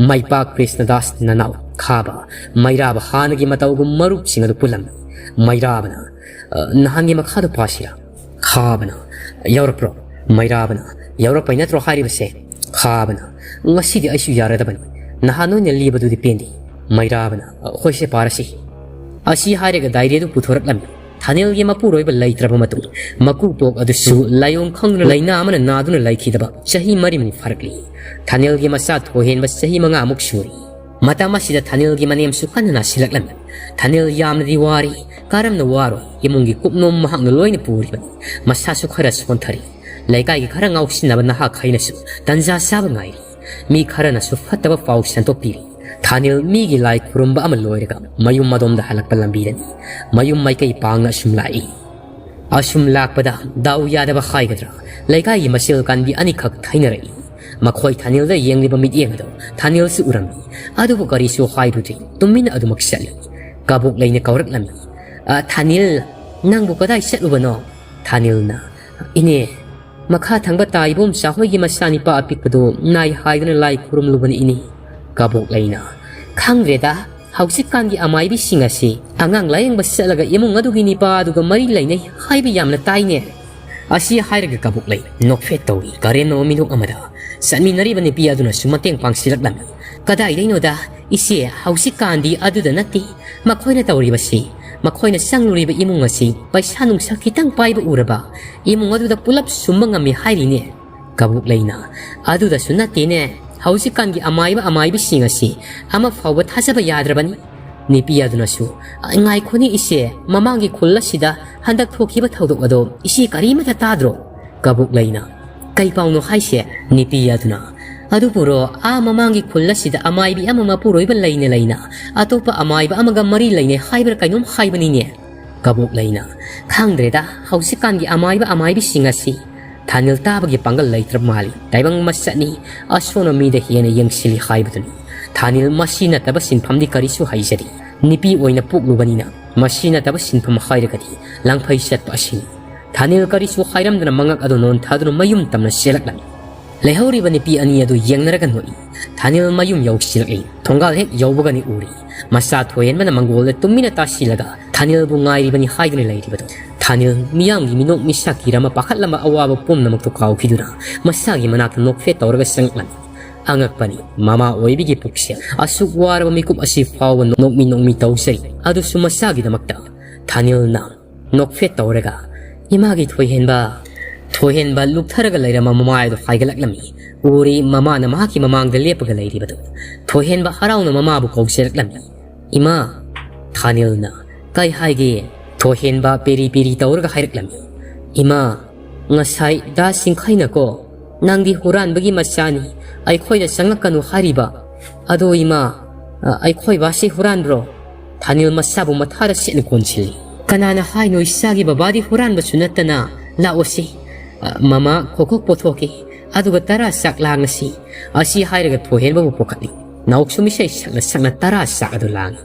ꯃꯩꯄꯥꯛ ꯀ꯭ꯔꯤꯁꯅꯗꯥꯁ ꯅꯅꯥꯎ ꯈꯥꯕ, ꯃꯩꯔꯥꯕ ꯍꯥꯟꯅꯒꯤ ꯃꯇꯧꯒꯨꯝ ꯃꯔꯨꯞꯁꯤꯡ ꯑꯗꯨ ꯄꯨꯜꯂꯝꯃꯤ꯫ ꯃꯩꯔꯥꯕꯅ, "ꯑ, ꯅꯍꯥꯟꯒꯤ ꯃꯈꯥꯗꯣ ꯄꯥꯁꯤꯔꯥ?" ꯈꯥꯕꯅ, "ꯌꯥꯎꯔꯛꯄ꯭ꯔꯣ?" ꯃꯩꯔꯥꯕꯅ, "ꯌꯥꯎꯔꯛꯄꯩ ꯅꯠꯇ꯭ꯔꯣ ꯍꯥꯏꯔꯤꯕꯁꯦ?" ꯈꯥꯕꯅ, "ꯉꯁꯤꯗꯤ ꯑꯩꯁꯨ ꯌꯥꯔꯗꯕꯅꯤ꯫ ꯅꯍꯥꯟ ꯅꯣꯏꯅ ꯂꯤꯕꯗꯨꯗꯤ ꯄꯦꯟꯗꯦ꯫" ꯃꯩꯔꯥꯕꯅ, "ꯍꯣꯏꯁꯦ, ꯄꯥꯔꯁꯤ꯫" ꯑꯁꯤ ꯍꯥꯏꯔꯒ ꯗꯥꯏꯔꯤ ꯑꯗꯨ ꯄꯨꯊꯣꯔꯛꯂꯝꯃꯤ꯫ ꯊꯥꯅꯦꯜꯒꯤ ꯃꯄꯨꯔꯣꯏꯕ ꯂꯩꯇ꯭ꯔꯕ ꯃꯇꯨꯡ, ꯃꯀꯨꯕꯣꯛ ꯑꯗꯨꯁꯨ ꯂꯥꯏꯑꯣꯡ ꯈꯪꯗꯨꯅ ꯂꯥꯏꯅꯥ ꯑꯃꯅ ꯅꯥꯗꯨꯅ ꯂꯩꯈꯤꯗꯕ ꯆꯍꯤ ꯃꯔꯤꯃꯨꯛ ꯐꯥꯔꯛꯂꯤ꯫ ꯊꯥꯅꯦꯜꯒꯤ ꯃꯆꯥ ꯊꯣꯏꯍꯦꯟꯕ ꯆꯍꯤ ꯃꯉꯥꯃꯨꯛ ꯁꯨꯔꯤ꯫ ꯃꯇꯝ ꯑꯁꯤꯗ ꯊꯥꯅꯦꯜꯒꯤ ꯃꯅꯦꯝꯁꯨ ꯀꯟꯅ ꯅꯥꯁꯤꯜꯂꯛꯂꯝꯃꯤ꯫ ꯊꯥꯅꯦꯜ ꯌꯥꯝꯅꯗꯤ ꯋꯥꯔꯤ, ꯀꯔꯝꯅ ꯋꯥꯔꯣꯏ? ꯏꯃꯨꯡꯒꯤ ꯀꯨꯞꯅꯣꯝ ꯃꯍꯥꯛꯅ ꯂꯣꯏꯅ ꯄꯨꯔꯤꯕꯅꯤ꯫ ꯃꯁꯥꯁꯨ ꯈꯔ ꯁꯣꯟꯊꯔꯤ꯫ ꯂꯩꯀꯥꯏꯒꯤ ꯈꯔ ꯉꯥꯎꯁꯤꯟꯅꯕ ꯅꯍꯥꯈꯩꯅꯁꯨ ꯇꯟꯖꯥ ꯆꯥꯕ ꯉꯥꯏꯔꯤ꯫ ꯃꯤ ꯈꯔꯅꯁꯨ ꯐꯠꯇꯕ ꯄꯥꯎ ꯁꯟꯗꯣꯛꯄꯤꯔꯤ꯫ ꯊꯥꯅꯤꯜ ꯃꯤꯒꯤ ꯂꯥꯏ ꯈꯨꯔꯨꯝꯕ ꯑꯃ ꯂꯣꯏꯔꯒ ꯃꯌꯨꯝ ꯑꯗꯣꯝꯗ ꯍꯜꯂꯛꯄ ꯂꯝꯕꯤꯗꯅꯤ꯫ ꯃꯌꯨꯝ ꯃꯥꯏꯀꯩ ꯄꯥꯡꯅ ꯑꯁꯨꯝ ꯂꯥꯛꯏ꯫ ꯑꯁꯨꯝ ꯂꯥꯛꯄꯗ ꯗꯥꯎ ꯌꯥꯗꯕ ꯍꯥꯏꯒꯗ꯭ꯔꯥ, ꯂꯩꯀꯥꯏꯒꯤ ꯃꯁꯦꯜ ꯀꯥꯟꯕꯤ ꯑꯅꯤꯈꯛ ꯊꯩꯅꯔꯛꯏ꯫ ꯃꯈꯣꯏ ꯊꯥꯅꯤꯜꯗ ꯌꯦꯡꯂꯤꯕ ꯃꯤꯠꯌꯦꯡ ꯑꯗꯣ ꯊꯥꯅꯤꯜꯁꯨ ꯎꯔꯝꯃꯤ꯫ ꯑꯗꯨꯕꯨ ꯀꯔꯤꯁꯨ ꯍꯥꯏꯔꯨꯗ꯭ꯔꯤ, ꯇꯨꯃꯤꯟꯅ ꯑꯗꯨꯃꯛ ꯆꯠꯂꯤ꯫ ꯀꯕꯣꯛ ꯂꯩꯅ ꯀꯧꯔꯛꯂꯝꯃꯤ꯫ "ꯑ, ꯊꯥꯅꯤꯜ, ꯅꯪꯕꯨ ꯀꯗꯥꯏ ꯆꯠꯂꯨꯕꯅꯣ?" ꯊꯥꯅꯤꯜꯅ, "ꯏꯅꯦ, ꯃꯈꯥ ꯊꯪꯕ ꯇꯥ ꯏꯕꯣꯝꯆꯥ ꯍꯣꯏꯒꯤ ꯃꯆꯥꯅꯤꯄꯥ ꯑꯄꯤꯛꯄꯗꯨ ꯅꯥꯏ ꯍꯥꯏꯗꯨꯅ ꯂꯥꯏ ꯈꯨꯔꯨꯝꯂꯨꯕꯅꯤ ꯏꯅꯦ꯫" ꯀꯕꯣꯛ ꯂꯩꯅ, "ꯈꯪꯗ꯭ꯔꯦꯗ, ꯍꯧꯖꯤꯛꯀꯥꯟꯒꯤ ꯑꯃꯥꯏꯕꯤꯁꯤꯡ ꯑꯁꯤ ꯑꯉꯥꯡ ꯂꯥꯌꯦꯡꯕ ꯆꯠꯂꯒ ꯏꯃꯨꯡ ꯑꯗꯨꯒꯤ ꯅꯤꯄꯥ ꯑꯗꯨꯒ ꯃꯔꯤ ꯂꯩꯅꯩ ꯍꯥꯏꯕ ꯌꯥꯝꯅ ꯇꯥꯏꯅꯦ꯫" ꯑꯁꯤ ꯍꯥꯏꯔꯒ ꯀꯕꯣꯛ ꯂꯩ ꯅꯣꯛꯐꯦꯠ ꯇꯧꯏ꯫ ꯀꯔꯦꯝꯅꯕ ꯃꯤꯅꯣꯛ ꯑꯃꯗ ꯆꯠꯃꯤꯟꯅꯔꯤꯕ ꯅꯨꯄꯤ ꯑꯗꯨꯅꯁꯨ ꯃꯇꯦꯡ ꯄꯥꯡꯁꯤꯜꯂꯛꯂꯝꯃꯤ꯫ "ꯀꯗꯥꯏꯗꯩꯅꯣꯗ, ꯏꯆꯦ, ꯍꯧꯖꯤꯛꯀꯥꯟꯗꯤ ꯑꯗꯨꯗ ꯅꯠꯇꯦ꯫ ꯃꯈꯣꯏꯅ ꯇꯧꯔꯤꯕꯁꯤ, ꯃꯈꯣꯏꯅ ꯆꯪꯂꯨꯔꯤꯕ ꯏꯃꯨꯡ ꯑꯁꯤ ꯄꯩꯁꯥ ꯅꯨꯡꯁꯥ ꯈꯤꯇꯪ ꯄꯥꯏꯕ ꯎꯔꯕ ꯏꯃꯨꯡ ꯑꯗꯨꯗ ꯄꯨꯂꯞ ꯁꯨꯝꯕ ꯉꯝꯃꯤ ꯍꯥꯏꯔꯤꯅꯦ꯫" ꯀꯕꯣꯛ ꯂꯩꯅ, "ꯑꯗꯨꯗꯁꯨ ꯅꯠꯇꯦꯅꯦ, ꯍꯧꯖꯤꯛꯀꯥꯟꯒꯤ ꯑꯃꯥꯏꯕ ꯑꯃꯥꯏꯕꯤꯁꯤꯡ ꯑꯁꯤ ꯑꯃ ꯐꯥꯎꯕ ꯊꯥꯖꯕ ꯌꯥꯗ꯭ꯔꯕꯅꯤ꯫" ꯅꯨꯄꯤ ꯑꯗꯨꯅꯁꯨ, "ꯉꯥꯏꯈꯣꯅꯦ ꯏꯆꯦ, ꯃꯃꯥꯡꯒꯤ ꯈꯨꯜ ꯑꯁꯤꯗ ꯍꯟꯗꯛ ꯊꯣꯛꯈꯤꯕ ꯊꯧꯗꯣꯛ ꯑꯗꯣ ꯏꯆꯦ ꯀꯔꯤꯃꯇ ꯇꯥꯗ꯭ꯔꯣ?" ꯀꯕꯣꯛ ꯂꯩꯅ, "ꯀꯩ ꯄꯥꯎꯅꯣ ꯍꯥꯏꯁꯦ?" ꯅꯨꯄꯤ ꯑꯗꯨꯅ, "ꯑꯗꯨꯕꯨꯔꯣ, ꯑꯥ ꯃꯃꯥꯡꯒꯤ ꯈꯨꯜ ꯑꯁꯤꯗ ꯑꯃꯥꯏꯕꯤ ꯑꯃ ꯃꯄꯨꯔꯣꯏꯕ ꯂꯩꯅ ꯂꯩꯅ ꯑꯇꯣꯞꯄ ꯑꯃꯥꯏꯕ ꯑꯃꯒ ꯃꯔꯤ ꯂꯩꯅꯩ ꯍꯥꯏꯕ꯭ꯔꯥ ꯀꯩꯅꯣꯝ ꯍꯥꯏꯕꯅꯤꯅꯦ꯫" ꯀꯕꯣꯛ ꯂꯩꯅ, "ꯈꯪꯗ꯭ꯔꯦꯗ, ꯍꯧꯖꯤꯛꯀꯥꯟꯒꯤ ꯑꯃꯥꯏꯕ ꯑꯃꯥꯏꯕꯤꯁꯤꯡ ꯑꯁꯤ ꯊꯥꯅꯤꯜ ꯇꯥꯕꯒꯤ ꯄꯥꯡꯒꯜ ꯂꯩꯇ꯭ꯔꯕ ꯃꯥꯜꯂꯤ꯫ ꯇꯥꯏꯕꯪ ꯃꯁꯛꯅꯤ, ꯑꯁꯣꯟꯕ ꯃꯤꯗ ꯍꯦꯟꯅ ꯌꯦꯡꯁꯤꯜꯂꯤ ꯍꯥꯏꯕꯗꯨꯅꯤ꯫ ꯊꯥꯅꯤꯜ ꯃꯁꯤ ꯅꯠꯇꯕ ꯁꯤꯟꯐꯝꯗꯤ ꯀꯔꯤꯁꯨ ꯍꯩꯖꯗꯦ꯫ ꯅꯨꯄꯤ ꯑꯣꯏꯅ ꯄꯣꯛꯂꯨꯕꯅꯤꯅ ꯃꯁꯤ ꯅꯠꯇꯕ ꯁꯤꯟꯐꯝ ꯍꯥꯏꯔꯒꯗꯤ ꯂꯪꯐꯩ ꯆꯠꯄ ꯑꯁꯤꯅꯤ꯫" ꯊꯥꯅꯤꯜ ꯀꯔꯤꯁꯨ ꯍꯥꯏꯔꯝꯗꯅ ꯃꯉꯛ ꯑꯗꯨ ꯅꯣꯟꯊꯗꯨꯅ ꯃꯌꯨꯝ ꯇꯝꯅ ꯆꯦꯜꯂꯛꯂꯝꯃꯤ꯫ ꯂꯩꯍꯧꯔꯤꯕ ꯅꯨꯄꯤ ꯑꯅꯤ ꯑꯗꯨ ꯌꯦꯡꯅꯔꯒ ꯅꯣꯛꯏ꯫ ꯊꯥꯅꯤꯜ ꯃꯌꯨꯝ ꯌꯧꯁꯤꯜꯂꯛꯏ꯫ ꯊꯣꯡꯒꯥꯜ ꯍꯦꯛ ꯌꯧꯕꯒꯅꯤ ꯎꯔꯤ꯫ ꯃꯆꯥ ꯊꯣꯏꯍꯦꯟꯕꯅ ꯃꯪꯒꯣꯜꯗ ꯇꯨꯃꯤꯟꯅ ꯇꯥꯁꯤꯜꯂꯒ ꯊꯥꯅꯤꯜꯕꯨ ꯉꯥꯏꯔꯤꯕꯅꯤ ꯍꯥꯏꯗꯨꯅ ꯂꯩꯔꯤꯕꯗꯨ꯫ ꯊꯥꯅꯤꯜ ꯃꯤꯌꯥꯝꯒꯤ ꯃꯤꯅꯣꯛ ꯃꯤꯁꯥꯛ ꯀꯤꯔꯝꯕ ꯄꯥꯈꯠꯂꯝꯕ ꯑꯋꯥꯕ ꯄꯨꯝꯅꯃꯛꯇꯨ ꯀꯥꯎꯈꯤꯗꯨꯅ ꯃꯁꯥꯒꯤ ꯃꯅꯥꯛꯇ ꯅꯣꯛꯐꯦꯠ ꯇꯧꯔꯒ ꯆꯪꯂꯛꯂꯝꯃꯤ꯫ ꯑꯉꯛꯄꯅꯤ, ꯃꯃꯥ ꯑꯣꯏꯕꯒꯤ ꯄꯨꯛꯁꯦꯜ ꯑꯁꯨꯛ ꯋꯥꯔꯕ ꯃꯤꯀꯨꯞ ꯑꯁꯤ ꯐꯥꯎꯕ ꯅꯣꯛꯃꯤ ꯅꯣꯛꯃꯤ ꯇꯧꯖꯔꯤ, ꯑꯗꯨꯁꯨ ꯃꯆꯥꯒꯤꯗꯃꯛꯇ꯫ ꯊꯥꯅꯤꯜꯅ ꯅꯣꯛꯐꯦꯠ ꯇꯧꯔꯒ, "ꯏꯃꯥꯒꯤ ꯊꯣꯏꯍꯦꯟꯕ!" ꯊꯣꯏꯍꯦꯟꯕ ꯂꯨꯞꯊꯔꯒ ꯂꯩꯔꯝꯕ ꯃꯃꯥꯏ ꯑꯗꯨ ꯍꯥꯏꯒꯠꯂꯛꯂꯝꯃꯤ꯫ ꯎꯔꯤ ꯃꯃꯥꯅ ꯃꯍꯥꯛꯀꯤ ꯃꯃꯥꯡꯗ ꯂꯦꯞꯄꯒ ꯂꯩꯔꯤꯕꯗꯨ꯫ ꯊꯣꯏꯍꯦꯟꯕ ꯍꯔꯥꯎꯅ ꯃꯃꯥꯕꯨ ꯀꯧꯖꯔꯛꯂꯝꯃꯤ꯫ "ꯏꯃꯥ!" ꯊꯥꯅꯤꯜꯅ, "ꯀꯩ ꯍꯥꯏꯒꯦ?" ꯊꯣꯏꯍꯦꯟꯕ ꯄꯦꯔꯤ ꯄꯦꯔꯤ ꯇꯧꯔꯒ ꯍꯥꯏꯔꯛꯂꯝꯃꯤ꯫ "ꯏꯃꯥ, ꯉꯁꯥꯏ ꯗꯥ ꯁꯤꯡꯈꯩꯅꯀꯣ, ꯅꯪꯗꯤ ꯍꯨꯔꯥꯟꯕꯒꯤ ꯃꯆꯥꯅꯤ, ꯑꯩꯈꯣꯏꯗ ꯆꯪꯂꯛꯀꯅꯨ ꯍꯥꯏꯔꯤꯕ꯫ ꯑꯗꯣ ꯏꯃꯥ, "ꯑ, ꯑꯩꯈꯣꯏ ꯕꯥꯁꯤ ꯍꯨꯔꯥꯟꯕ꯭ꯔꯣ?" ꯊꯥꯅꯤꯜ ꯃꯁꯥꯕꯨ ꯃꯊꯥꯗ ꯁꯦꯠꯅ ꯀꯣꯟꯁꯤꯜꯂꯤ꯫ "ꯀꯅꯥꯅ ꯍꯥꯏꯅꯣ ꯏꯆꯥꯒꯤ ꯕꯕꯥꯗꯤ ꯍꯨꯔꯥꯟꯕꯁꯨ ꯅꯠꯇꯅ? ꯂꯥꯛꯑꯣꯁꯤ, ꯑ, ꯃꯃꯥ ꯈꯣꯈꯣꯛ ꯄꯣꯊꯣꯛꯀꯦ, ꯑꯗꯨꯒ ꯇꯔꯥ ꯆꯥꯛ ꯂꯥꯡꯉꯁꯤ"꯫ ꯑꯁꯤ ꯍꯥꯏꯔꯒ ꯊꯣꯏꯍꯦꯟꯕꯕꯨ ꯄꯨꯈꯠꯂꯤ꯫ ꯅꯥꯎꯁꯨꯝ ꯏꯁꯩ ꯁꯛꯅ ꯁꯛꯅ ꯇꯔꯥ ꯆꯥꯛ ꯑꯗꯨ ꯂꯥꯡꯉꯤ꯫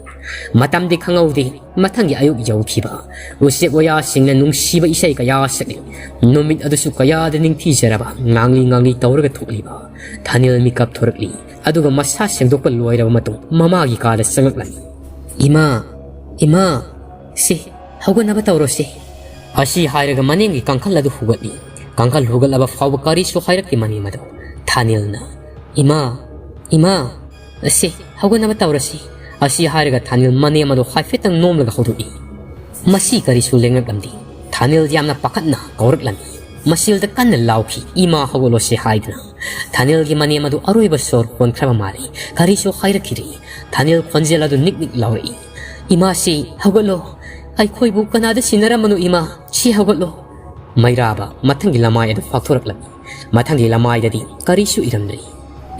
ꯃꯇꯝꯗꯤ ꯈꯪꯍꯧꯗꯦ꯫ ꯃꯊꯪꯒꯤ ꯑꯌꯨꯛ ꯌꯧꯈꯤꯕ꯫ ꯎꯆꯦꯛ ꯋꯥꯌꯥꯁꯤꯡꯅ ꯅꯨꯡꯁꯤꯕ ꯏꯁꯩ ꯀꯌꯥ ꯁꯛꯂꯤ꯫ ꯅꯨꯃꯤꯠ ꯑꯗꯨꯁꯨ ꯀꯌꯥꯗ ꯅꯤꯡꯊꯤꯖꯔꯕ, ꯉꯥꯡꯂꯤ ꯉꯥꯡꯂꯤ ꯇꯧꯔꯒ ꯊꯣꯛꯂꯤꯕ꯫ ꯊꯥꯅꯤꯜ ꯃꯤꯀꯞ ꯊꯣꯔꯛꯂꯤ꯫ ꯑꯗꯨꯒ ꯃꯁꯥ ꯁꯦꯡꯗꯣꯛꯄ ꯂꯣꯏꯔꯕ ꯃꯇꯨꯡ ꯃꯃꯥꯒꯤ ꯀꯥꯗ ꯆꯪꯂꯛꯂꯝꯃꯤ꯫ "ꯏꯃꯥ, ꯏꯃꯥ, ꯁꯤ, ꯍꯧꯒꯠꯅꯕ ꯇꯧꯔꯣ ꯁꯤ"꯫ ꯑꯁꯤ ꯍꯥꯏꯔꯒ ꯃꯅꯦꯝꯒꯤ ꯀꯥꯡꯈꯜ ꯑꯗꯨ ꯍꯨꯒꯠꯂꯤ꯫ ꯀꯥꯡꯈꯜ ꯍꯨꯒꯠꯂꯕ ꯐꯥꯎꯕ ꯀꯔꯤꯁꯨ ꯍꯥꯏꯔꯛꯇꯦ ꯃꯅꯦꯝ ꯑꯗꯨ꯫ ꯊꯥꯅꯤꯜꯅ, "ꯏꯃꯥ, ꯏꯃꯥ, ꯁꯤ, ꯍꯧꯒꯠꯅꯕ ꯇꯧꯔꯁꯤ"꯫ ꯑꯁꯤ ꯍꯥꯏꯔꯒ ꯊꯥꯅꯤꯜ ꯃꯅꯦꯝ ꯑꯗꯨ ꯍꯥꯏꯐꯦꯠꯇꯪ ꯅꯣꯝꯂꯒ ꯍꯧꯗꯣꯛꯏ꯫ ꯃꯁꯤ ꯀꯔꯤꯁꯨ ꯂꯦꯡꯂꯛꯂꯝꯗꯦ꯫ ꯊꯥꯅꯤꯜ ꯌꯥꯝꯅ ꯄꯥꯈꯠꯅ ꯀꯧꯔꯛꯂꯝꯃꯤ꯫ ꯃꯁꯤꯜꯗ ꯀꯟꯅ ꯂꯥꯎꯈꯤ, "ꯏꯃꯥ, ꯍꯧꯒꯠꯂꯣꯁꯦ" ꯍꯥꯏꯗꯨꯅ꯫ ꯊꯥꯅꯤꯜꯒꯤ ꯃꯅꯦꯝ ꯑꯗꯨ ꯑꯔꯣꯏꯕ ꯁꯣꯔ ꯍꯣꯟꯈ꯭ꯔꯕ ꯃꯥꯜꯂꯤ꯫ ꯀꯔꯤꯁꯨ ꯍꯥꯏꯔꯛꯈꯤꯗ꯭ꯔꯤ꯫ ꯊꯥꯅꯤꯜ ꯈꯣꯟꯖꯦꯜ ꯑꯗꯨ ꯅꯤꯛ ꯅꯤꯛ ꯂꯥꯎꯔꯛꯏ, "ꯏꯃꯥꯁꯤ ꯍꯧꯒꯠꯂꯣ, ꯑꯩꯈꯣꯏꯕꯨ ꯀꯅꯥꯗ ꯁꯤꯟꯅꯔꯝꯃꯅꯣ ꯏꯃꯥ, ꯁꯤ ꯍꯧꯒꯠꯂꯣ"꯫ ꯃꯩꯔꯥꯕ ꯃꯊꯪꯒꯤ ꯂꯃꯥꯏ ꯑꯗꯨ ꯐꯥꯛꯊꯣꯔꯛꯂꯝꯃꯤ꯫ ꯃꯊꯪꯒꯤ ꯂꯃꯥꯏꯗꯗꯤ ꯀꯔꯤꯁꯨ ꯏꯔꯝꯗ꯭ꯔꯤ꯫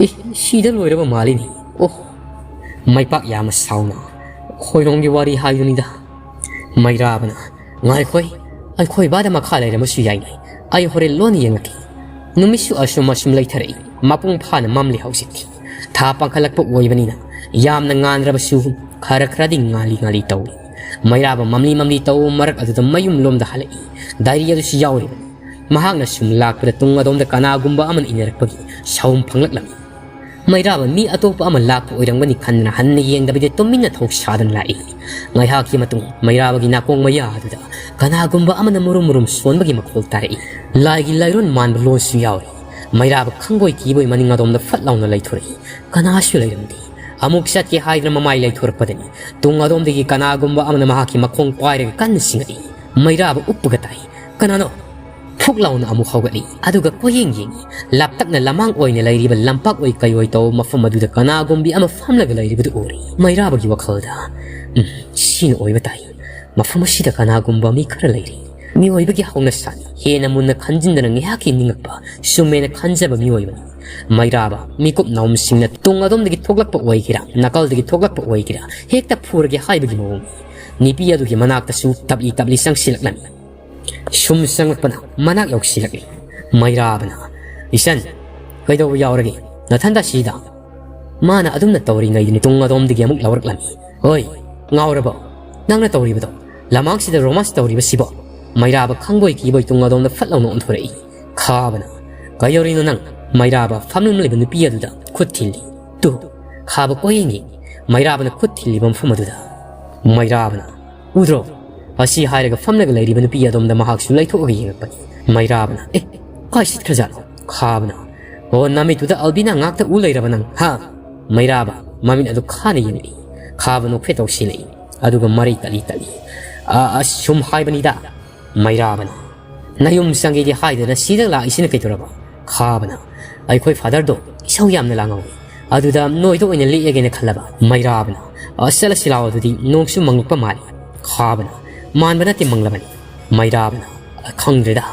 "ꯑꯦ, ꯁꯤꯗ ꯂꯣꯏꯔꯕ ꯃꯥꯜꯂꯤꯅꯤ꯫ ꯑꯣ"꯫ ꯃꯩꯄꯥꯛ ꯌꯥꯝꯅ ꯁꯥꯎꯅ, "ꯈꯣꯏꯔꯣꯡꯒꯤ ꯋꯥꯔꯤ ꯍꯥꯏꯗꯨꯅꯤꯗ"꯫ ꯃꯩꯔꯥꯕꯅ, "ꯉꯥꯏꯈꯣꯏ, ꯑꯩꯈꯣꯏ ꯕꯥꯗ ꯃꯈꯥ ꯂꯩꯔꯝꯕꯁꯨ ꯌꯥꯏꯅꯦ꯫ ꯑꯩ ꯍꯣꯔꯦꯟ ꯂꯣꯟꯅ ꯌꯦꯡꯂꯛꯀꯦ"꯫ ꯅꯨꯃꯤꯠꯁꯨ ꯑꯁꯨꯝ ꯑꯁꯨꯝ ꯂꯩꯊꯔꯛꯏ꯫ ꯃꯄꯨꯡ ꯐꯥꯅ ꯃꯝꯂꯤ ꯍꯧꯖꯤꯛꯇꯤ꯫ ꯊꯥ ꯄꯥꯡꯈꯠꯂꯛꯄ ꯑꯣꯏꯕꯅꯤꯅ ꯌꯥꯝꯅ ꯉꯥꯟꯗ꯭ꯔꯕꯁꯨ ꯈꯔ ꯈꯔꯗꯤ ꯉꯥꯜꯂꯤ ꯉꯥꯜꯂꯤ ꯇꯧꯏ꯫ ꯃꯩꯔꯥꯕ ꯃꯝꯂꯤ ꯃꯝꯂꯤ ꯇꯧꯕ ꯃꯔꯛ ꯑꯗꯨꯗ ꯃꯌꯨꯝ ꯂꯣꯝꯗ ꯍꯜꯂꯛꯏ꯫ ꯗꯥꯏꯔꯤ ꯑꯗꯨꯁꯨ ꯌꯥꯎꯔꯤꯕꯅꯤ꯫ ꯃꯍꯥꯛꯅ ꯁꯨꯝ ꯂꯥꯛꯄꯗ ꯇꯨꯡ ꯑꯗꯣꯝꯗ ꯀꯅꯥꯒꯨꯝꯕ ꯑꯃꯅ ꯏꯟꯅꯔꯛꯄꯒꯤ ꯁꯥꯎꯝ ꯐꯪꯂꯛꯂꯝꯃꯤ꯫ ꯃꯩꯔꯥꯕ ꯃꯤ ꯑꯇꯣꯞꯄ ꯑꯃ ꯂꯥꯛꯄ ꯑꯣꯏꯔꯝꯒꯅꯤ ꯈꯟꯗꯨꯅ ꯍꯟꯅ ꯌꯦꯡꯗꯕꯤꯗ ꯇꯨꯃꯤꯟꯅ ꯊꯣꯛ ꯁꯥꯗꯨꯅ ꯂꯥꯛꯏ꯫ ꯉꯥꯏꯍꯥꯛꯀꯤ ꯃꯇꯨꯡ ꯃꯩꯔꯥꯕꯒꯤ ꯅꯥꯀꯣꯡ ꯃꯌꯥ ꯑꯗꯨꯗ ꯀꯅꯥꯒꯨꯝꯕ ꯑꯃꯅ ꯃꯨꯔꯨꯝ ꯃꯨꯔꯨꯝ ꯁꯣꯟꯕꯒꯤ ꯃꯈꯣꯜ ꯇꯥꯔꯛꯏ꯫ ꯂꯥꯏꯒꯤ ꯂꯥꯏꯔꯣꯟ ꯃꯥꯟꯕ ꯂꯣꯟꯁꯨ ꯌꯥꯎꯔꯤ꯫ ꯃꯩꯔꯥꯕ ꯈꯪꯕꯣꯏ ꯀꯤꯕꯣꯏ ꯃꯅꯤꯡ ꯑꯗꯣꯝꯗ ꯐꯠ ꯂꯥꯎꯅ ꯂꯩꯊꯣꯔꯛꯏ꯫ ꯀꯅꯥꯁꯨ ꯂꯩꯔꯝꯗꯦ꯫ ꯑꯃꯨꯛ ꯆꯠꯀꯦ ꯍꯥꯏꯗꯨꯅ ꯃꯃꯥꯏ ꯂꯩꯊꯣꯔꯛꯄꯗꯅꯤ ꯇꯨꯡ ꯑꯗꯣꯝꯗꯒꯤ ꯀꯅꯥꯒꯨꯝꯕ ꯑꯃꯅ ꯃꯍꯥꯛꯀꯤ ꯃꯈꯣꯡ ꯄꯥꯏꯔꯒ ꯀꯟꯅ ꯆꯤꯡꯉꯛꯏ꯫ ꯃꯩꯔꯥꯕ ꯎꯞꯄꯒ ꯇꯥꯏ꯫ "ꯀꯅꯥꯅꯣ?" ꯐꯨꯛ ꯂꯥꯎꯅ ꯑꯃꯨꯛ ꯍꯧꯒꯠꯂꯤ꯫ ꯑꯗꯨꯒ ꯀꯣꯏꯌꯦꯡ ꯌꯦꯡꯉꯤ꯫ ꯂꯥꯞꯇꯛꯅ ꯂꯃꯥꯡ ꯑꯣꯏꯅ ꯂꯩꯔꯤꯕ ꯂꯝꯄꯥꯛ ꯑꯣꯏ ꯀꯩ ꯑꯣꯏ ꯇꯧꯕ ꯃꯐꯝ ꯑꯗꯨꯗ ꯀꯅꯥꯒꯨꯝꯕꯤ ꯑꯃ ꯐꯝꯂꯒ ꯂꯩꯔꯤꯕꯗꯨ ꯎꯔꯤ꯫ ꯃꯩꯔꯥꯕꯒꯤ ꯋꯥꯈꯜꯗ, "ꯎꯝ, ꯁꯤꯅ ꯑꯣꯏꯕ ꯇꯥꯏ꯫ ꯃꯐꯝ ꯑꯁꯤꯗ ꯀꯅꯥꯒꯨꯝꯕ ꯃꯤ ꯈꯔ ꯂꯩꯔꯤ꯫ ꯃꯤꯑꯣꯏꯕꯒꯤ ꯍꯧꯅꯁꯥꯅꯤ꯫ ꯍꯦꯟꯅ ꯃꯨꯟꯅ ꯈꯟꯖꯤꯟꯗꯅ ꯉꯥꯏꯍꯥꯛꯀꯤ ꯅꯤꯡꯉꯛꯄ ꯁꯨꯝꯃꯦꯅ ꯈꯟꯖꯕ ꯃꯤꯑꯣꯏꯕꯅꯤ꯫ ꯃꯩꯔꯥꯕ ꯃꯤꯀꯨꯞ ꯅꯥꯎꯝꯁꯤꯡꯅ ꯇꯨꯡ ꯑꯗꯣꯝꯗꯒꯤ ꯊꯣꯛꯂꯛꯄ ꯑꯣꯏꯒꯦꯔꯥ, ꯅꯥꯀꯜꯗꯒꯤ ꯊꯣꯛꯂꯛꯄ ꯑꯣꯏꯒꯦꯔꯥ, ꯍꯦꯛꯇ ꯐꯨꯔꯒꯦ ꯍꯥꯏꯕꯒꯤ ꯃꯑꯣꯡꯅꯤ꯫ ꯅꯨꯄꯤ ꯑꯗꯨꯒꯤ ꯃꯅꯥꯛꯇꯁꯨ ꯇꯞꯂꯤ ꯇꯞꯂꯤ ꯆꯪꯁꯤꯜꯂꯛꯂꯝꯃꯤ꯫ ꯁꯨꯝ ꯆꯪꯂꯛꯄꯅ ꯃꯅꯥꯛ ꯌꯧꯁꯤꯜꯂꯛꯂꯤ꯫ ꯃꯩꯔꯥꯕꯅ, "ꯏꯆꯟ, ꯀꯩꯗꯧꯕ ꯌꯥꯎꯔꯒꯦ? ꯅꯊꯟꯗ ꯁꯤꯗ?" ꯃꯥꯅ ꯑꯗꯨꯝꯅ ꯇꯧꯔꯤꯉꯩꯗꯅꯤ ꯇꯨꯡ ꯑꯗꯣꯝꯗꯒꯤ ꯑꯃꯨꯛ ꯂꯧꯔꯛꯂꯝꯃꯤ꯫ "ꯍꯣꯏ, ꯉꯥꯎꯔꯕꯣ? ꯅꯪꯅ ꯇꯧꯔꯤꯕꯗꯣ? ꯂꯃꯥꯡꯁꯤꯗ ꯔꯣꯃꯥꯟꯁ ꯇꯧꯔꯤꯕꯁꯤꯕꯣ?" ꯃꯩꯔꯥꯕ ꯈꯪꯕꯣꯏ ꯀꯤꯕꯣꯏ ꯇꯨꯡ ꯑꯗꯣꯝꯗ ꯐꯠ ꯂꯥꯎꯅ ꯑꯣꯟꯊꯣꯔꯛꯏ꯫ ꯈꯥꯕꯅ, "ꯀꯩꯗꯧꯔꯤꯅꯣ ꯅꯪ?" ꯃꯩꯔꯥꯕ ꯐꯝꯂꯝꯂꯤꯕ ꯅꯨꯄꯤ ꯑꯗꯨꯗ ꯈꯨꯠ ꯊꯤꯜꯂꯤ꯫ "ꯇꯨ, ꯈꯥꯕ ꯀꯣꯏꯌꯦꯡꯉꯤ ꯃꯩꯔꯥꯕꯅ ꯈꯨꯠ ꯊꯤꯜꯂꯤꯕ ꯃꯐꯝ ꯑꯗꯨꯗ꯫" ꯃꯩꯔꯥꯕꯅ, "ꯎꯗ꯭ꯔꯣ?" ꯑꯁꯤ ꯍꯥꯏꯔꯒ ꯐꯝꯂꯒ ꯂꯩꯔꯤꯕ ꯅꯨꯄꯤ ꯑꯗꯣꯝꯗ ꯃꯍꯥꯛꯁꯨ ꯂꯩꯊꯣꯛꯑꯒ ꯌꯦꯡꯂꯛꯄꯅꯤ꯫ ꯃꯩꯔꯥꯕꯅ, "ꯑꯦ, ꯀꯥꯏ ꯆꯠꯈ꯭ꯔꯖꯥꯠꯅꯣ?" ꯈꯥꯕꯅ, "ꯑꯣ, ꯅꯃꯤꯠꯇꯨꯗ ꯑꯜꯕꯤꯅꯥ ꯉꯥꯛꯇ ꯎ ꯂꯩꯔꯕ ꯅꯪ, ꯍꯥ?" ꯃꯩꯔꯥꯕ ꯃꯃꯤꯠ ꯑꯗꯨ ꯈꯥꯅ ꯌꯦꯡꯂꯛꯏ꯫ ꯈꯥꯕ ꯅꯣꯛꯐꯦꯠ ꯇꯧꯁꯤꯜꯂꯛꯏ, ꯑꯗꯨꯒ ꯃꯔꯩ ꯇꯠꯂꯤ ꯇꯠꯂꯤ꯫ "ꯑ, ꯑ, ꯁꯨꯝ ꯍꯥꯏꯕꯅꯤꯗ꯫" ꯃꯩꯔꯥꯕꯅ, "ꯅꯌꯨꯝ ꯆꯪꯒꯦꯗꯤ ꯍꯥꯏꯗꯅ ꯁꯤꯗ ꯂꯥꯛꯏꯁꯤꯅ ꯀꯩꯗꯧꯔꯕ?" ꯈꯥꯕꯅ, "ꯑꯩꯈꯣꯏ ꯐꯥꯗꯔꯗꯣ ꯏꯁꯧ ꯌꯥꯝꯅ ꯂꯥꯡꯍꯧꯋꯤ, ꯑꯗꯨꯗ ꯅꯣꯏꯗ ꯑꯣꯏꯅ ꯂꯦꯛꯑꯒꯦꯅ ꯈꯜꯂꯕ꯫" ꯃꯩꯔꯥꯕꯅ, "ꯑ, ꯆꯠꯂꯁꯤ ꯂꯥꯛꯑꯣ, ꯑꯗꯨꯗꯤ ꯅꯣꯡꯁꯨ ꯃꯪꯂꯛꯄ ꯃꯥꯜꯂꯤ꯫" ꯈꯥꯕꯅ, "ꯃꯥꯟꯕ ꯅꯠꯇꯦ, ꯃꯪꯂꯕꯅꯤ꯫" ꯃꯩꯔꯥꯕꯅ, "ꯑ, ꯈꯪꯗ꯭ꯔꯦꯗ,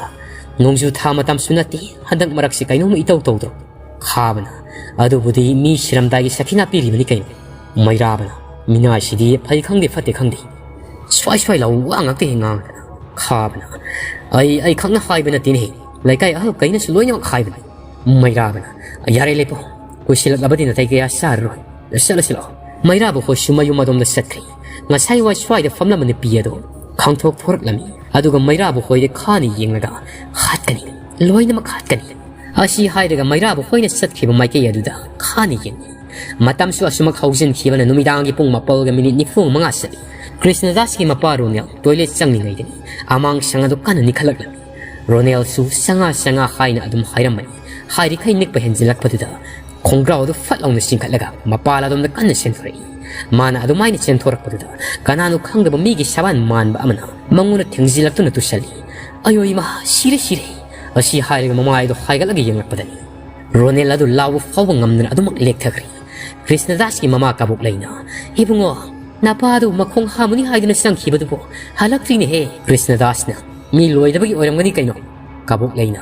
ꯅꯣꯡꯖꯨ ꯊꯥ ꯃꯇꯝꯁꯨ ꯅꯠꯇꯦ, ꯍꯟꯗꯛ ꯃꯔꯛꯁꯤ ꯀꯩꯅꯣꯝꯃ ꯏꯇꯧ ꯇꯧꯗ꯭ꯔꯣ?" ꯈꯥꯕꯅ, "ꯑꯗꯨꯕꯨꯗꯤ ꯃꯤ ꯁꯤꯔꯝꯗꯥꯏꯒꯤ ꯁꯈꯤꯅꯥ ꯄꯤꯔꯤꯕꯅꯤ ꯀꯩꯅꯣ꯫" ꯃꯩꯔꯥꯕꯅ, "ꯃꯤꯅꯥꯏꯁꯤꯗꯤ ꯐꯩ ꯈꯪꯗꯦ ꯐꯠꯇꯦ ꯈꯪꯗꯦ, ꯁ꯭ꯋꯥꯏ ꯁ꯭ꯋꯥꯏ ꯂꯥꯎ ꯋꯥ ꯉꯥꯛꯇ ꯍꯦꯛ ꯉꯥꯡꯗꯅ꯫" ꯈꯥꯕꯅ, "ꯑꯩ, ꯑꯩ ꯈꯛꯅ ꯍꯥꯏꯕ ꯅꯠꯇꯦꯅꯦꯍꯦ, ꯂꯩꯀꯥꯏ ꯑꯍꯜ ꯀꯩꯅꯁꯨ ꯂꯣꯏꯅꯃꯛ ꯍꯥꯏꯕꯅꯤ꯫" ꯃꯩꯔꯥꯕꯅ, "ꯌꯥꯔꯦ, ꯂꯦꯞꯄꯣ, ꯀꯨꯏꯁꯤꯜꯂꯛꯂꯕꯗꯤ ꯅꯥꯇꯩ ꯀꯌꯥ ꯆꯥꯔꯔꯣꯏ, ꯆꯠꯂꯁꯤ ꯂꯥꯛꯑꯣ꯫" ꯃꯩꯔꯥꯕ ꯍꯣꯏꯁꯨ ꯃꯌꯨꯝ ꯑꯗꯣꯝꯗ ꯆꯠꯈ꯭ꯔꯦ꯫ ꯉꯁꯥꯏ ꯋꯥꯏ ꯁ꯭ꯋꯥꯏꯗ ꯐꯝꯂꯝꯕ ꯅꯨꯄꯤ ꯑꯗꯣ ꯈꯪꯊꯣꯛ ꯊꯣꯔꯛꯂꯝꯃꯤ, ꯑꯗꯨꯒ ꯃꯩꯔꯥꯕ ꯍꯣꯏꯗ ꯈꯥꯅ ꯌꯦꯡꯂꯒ, "ꯍꯥꯠꯀꯅꯤ, ꯂꯣꯏꯅꯃꯛ ꯍꯥꯠꯀꯅꯤ꯫" ꯑꯁꯤ ꯍꯥꯏꯔꯒ ꯃꯩꯔꯥꯕ ꯍꯣꯏꯅ ꯆꯠꯈꯤꯕ ꯃꯥꯏꯀꯩ ꯑꯗꯨꯗ ꯈꯥꯅ ꯌꯦꯡꯉꯤ꯫ ꯃꯇꯝꯁꯨ ꯑꯁꯨꯃꯛ ꯍꯧꯖꯤꯟꯈꯤꯕꯅ ꯅꯨꯃꯤꯗꯥꯡꯒꯤ ꯄꯨꯡ ꯃꯥꯄꯜꯒ ꯃꯤꯅꯤꯠ ꯅꯤꯐꯨ ꯃꯉꯥ ꯆꯠꯂꯤ꯫ ꯀ꯭ꯔꯤꯁꯅꯗꯥꯁꯀꯤ ꯃꯄꯥ ꯔꯣꯅꯦꯜ ꯇꯣꯏꯂꯦꯠ ꯆꯪꯂꯤꯉꯩꯗꯅꯤ ꯑꯃꯥꯡ ꯁꯪ ꯑꯗꯨ ꯀꯟꯅ ꯅꯤꯛꯈꯠꯂꯛꯂꯝꯃꯤ꯫ ꯔꯣꯅꯦꯜꯁꯨ ꯆꯪꯉꯥ ꯆꯪꯉꯥ ꯍꯥꯏꯅ ꯑꯗꯨꯝ ꯍꯥꯏꯔꯝꯕꯅꯤ꯫ ꯍꯥꯏꯔꯤꯈꯩ ꯅꯤꯛꯄ ꯍꯦꯟꯖꯤꯜꯂꯛꯄꯗꯨꯗ ꯈꯣꯡꯒ꯭ꯔꯥꯎ ꯑꯗꯨ ꯐꯠ ꯂꯥꯎꯅ ꯆꯤꯡꯈꯠꯂꯒ ꯃꯄꯥꯜ ꯑꯗꯣꯝꯗ ꯀꯟꯅ ꯆꯦꯟꯊꯣꯔꯛꯏ꯫ ꯃꯥꯅ ꯑꯗꯨꯃꯥꯏꯅ ꯆꯦꯟꯊꯣꯔꯛꯄꯗꯨꯗ ꯀꯅꯥꯅꯣ ꯈꯪꯗꯕ ꯃꯤꯒꯤ ꯁꯕꯥꯟ ꯃꯥꯟꯕ ꯑꯃꯅ ꯃꯉꯣꯟꯗ ꯊꯦꯡꯖꯤꯜꯂꯛꯇꯨꯅ ꯇꯨꯁꯜꯂꯤ꯫ "ꯑꯌꯣ ꯏꯃꯥ, ꯁꯤꯔꯦ, ꯁꯤꯔꯦ!" ꯑꯁꯤ ꯍꯥꯏꯔꯒ ꯃꯃꯥꯏ ꯑꯗꯨ ꯍꯥꯏꯒꯠꯂꯒ ꯌꯦꯡꯂꯛꯄꯗꯅꯤ ꯔꯣꯅꯦꯜ ꯑꯗꯨ ꯂꯥꯎꯕ ꯐꯥꯎꯕ ꯉꯝꯗꯅ ꯑꯗꯨꯃꯛ ꯂꯦꯛꯊꯈ꯭ꯔꯦ꯫ ꯀ꯭ꯔꯤꯁꯅꯗꯥꯁꯀꯤ ꯃꯃꯥ ꯀꯕꯣꯛ ꯂꯩꯅ, "ꯏꯕꯨꯡꯉꯣ, ꯅꯄꯥꯗꯨ ꯃꯈꯣꯡ ꯍꯥꯝꯃꯨꯅꯤ ꯍꯥꯏꯗꯨꯅ ꯆꯪꯈꯤꯕꯗꯨꯕꯨ ꯍꯜꯂꯛꯇ꯭ꯔꯤꯅꯦꯍꯦ!" ꯀ꯭ꯔꯤꯁꯅꯗꯥꯁꯅ, "ꯃꯤ ꯂꯣꯏꯗꯕꯒꯤ ꯑꯣꯏꯔꯝꯒꯅꯤ ꯀꯩꯅꯣ?" ꯀꯥꯕꯣꯛꯂꯩꯅ,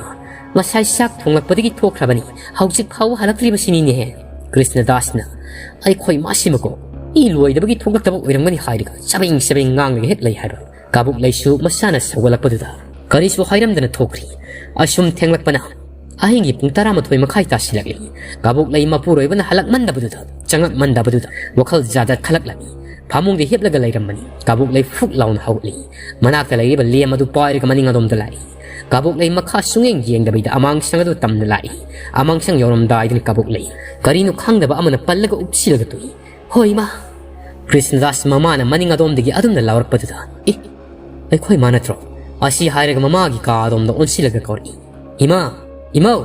"ꯉꯁꯥꯏ ꯆꯥꯛ ꯊꯣꯡꯂꯛꯄꯗꯒꯤ ꯊꯣꯛꯈ꯭ꯔꯕꯅꯤ, ꯍꯧꯖꯤꯛ ꯐꯥꯎꯕ ꯍꯜꯂꯛꯇ꯭ꯔꯤꯕꯁꯤꯅꯤꯅꯦꯍꯦ?" ꯀ꯭ꯔꯤꯁꯅꯗꯥꯁꯅ, "ꯑꯩꯈꯣꯏ ꯃꯥꯁꯤꯃꯀꯣ ꯃꯤ ꯂꯣꯏꯗꯕꯒꯤ ꯊꯣꯛꯂꯛꯇꯕ ꯑꯣꯏꯔꯝꯒꯅꯤ ꯍꯥꯏꯔꯒ ꯆꯕꯦꯡ ꯆꯕꯦꯡ ꯉꯥꯡꯂꯒ ꯍꯦꯛ ꯂꯩ ꯍꯥꯏꯕ?" ꯀꯥꯕꯣꯛꯂꯩꯁꯨ ꯃꯁꯥꯅ ꯁꯧꯒꯠꯂꯛꯄꯗꯨꯗ ꯀꯔꯤꯁꯨ ꯍꯥꯏꯔꯝꯗꯅ ꯊꯣꯛꯈ꯭ꯔꯤ꯫ ꯑꯁꯨꯝ ꯊꯦꯡꯂꯛꯄꯅ ꯑꯍꯤꯡꯒꯤ ꯄꯨꯡ ꯇꯔꯥꯃꯥꯊꯣꯏ ꯃꯈꯥꯏ ꯇꯥꯁꯤꯜꯂꯛꯂꯤ꯫ ꯀꯥꯕꯣꯛꯂꯩ ꯃꯄꯨꯔꯣꯏꯕꯅ ꯍꯜꯂꯛꯃꯟꯗꯕꯗꯨꯗ, ꯆꯪꯉꯛꯃꯟꯗꯕꯗꯨꯗ ꯋꯥꯈꯜ ꯖꯥꯗꯠ ꯈꯜꯂꯛꯂꯝꯃꯤ꯫ ꯐꯃꯨꯡꯗ ꯍꯤꯞꯂꯒ ꯂꯩꯔꯝꯕꯅꯤ꯫ ꯀꯥꯕꯣꯛꯂꯩ ꯐꯨꯛ ꯂꯥꯎꯅ ꯍꯧꯒꯠꯂꯤ꯫ ꯃꯅꯥꯛꯇ ꯂꯩꯔꯤꯕ ꯂꯦꯝ ꯑꯗꯨ ꯄꯥꯏꯔꯒ ꯃꯅꯤꯡ ꯑꯗꯣꯝꯗ ꯂꯥꯛꯏ꯫ ꯀꯥꯕꯣꯛꯂꯩ ꯃꯈꯥ ꯁꯨꯡꯌꯦꯡ ꯌꯦꯡꯗꯕꯤꯗ ꯑꯃꯥꯡꯁꯪ ꯑꯗꯨ ꯇꯝꯅ ꯂꯥꯛꯏ꯫ ꯑꯃꯥꯡꯁꯪ ꯌꯧꯔꯝꯗꯥꯏꯗꯅ ꯀꯥꯕꯣꯛꯂꯩ ꯀꯔꯤꯅꯣ ꯈꯪꯗꯕ ꯑꯃꯅ ꯄꯜꯂꯒ ꯎꯞꯁꯤꯜꯂꯒ ꯇꯣꯛꯏ꯫ "ꯍꯣ ꯏꯃꯥ!" ꯀ꯭ꯔꯤꯁꯅꯗꯥꯁ ꯃꯃꯥꯅ ꯃꯅꯤꯡ ꯑꯗꯣꯝꯗꯒꯤ ꯑꯗꯨꯝꯅ ꯂꯥꯎꯔꯛꯄꯗꯨꯗ, "ꯑꯦ, ꯑꯩꯈꯣꯏ ꯃꯥ ꯅꯠꯇ꯭ꯔꯣ?" ꯑꯁꯤ ꯍꯥꯏꯔꯒ ꯃꯃꯥꯒꯤ ꯀꯥ ꯑꯗꯣꯝꯗ ꯑꯣꯟꯁꯤꯜꯂꯒ ꯀꯧꯔꯛꯏ, "ꯏꯃꯥ! ꯏꯃꯧ!"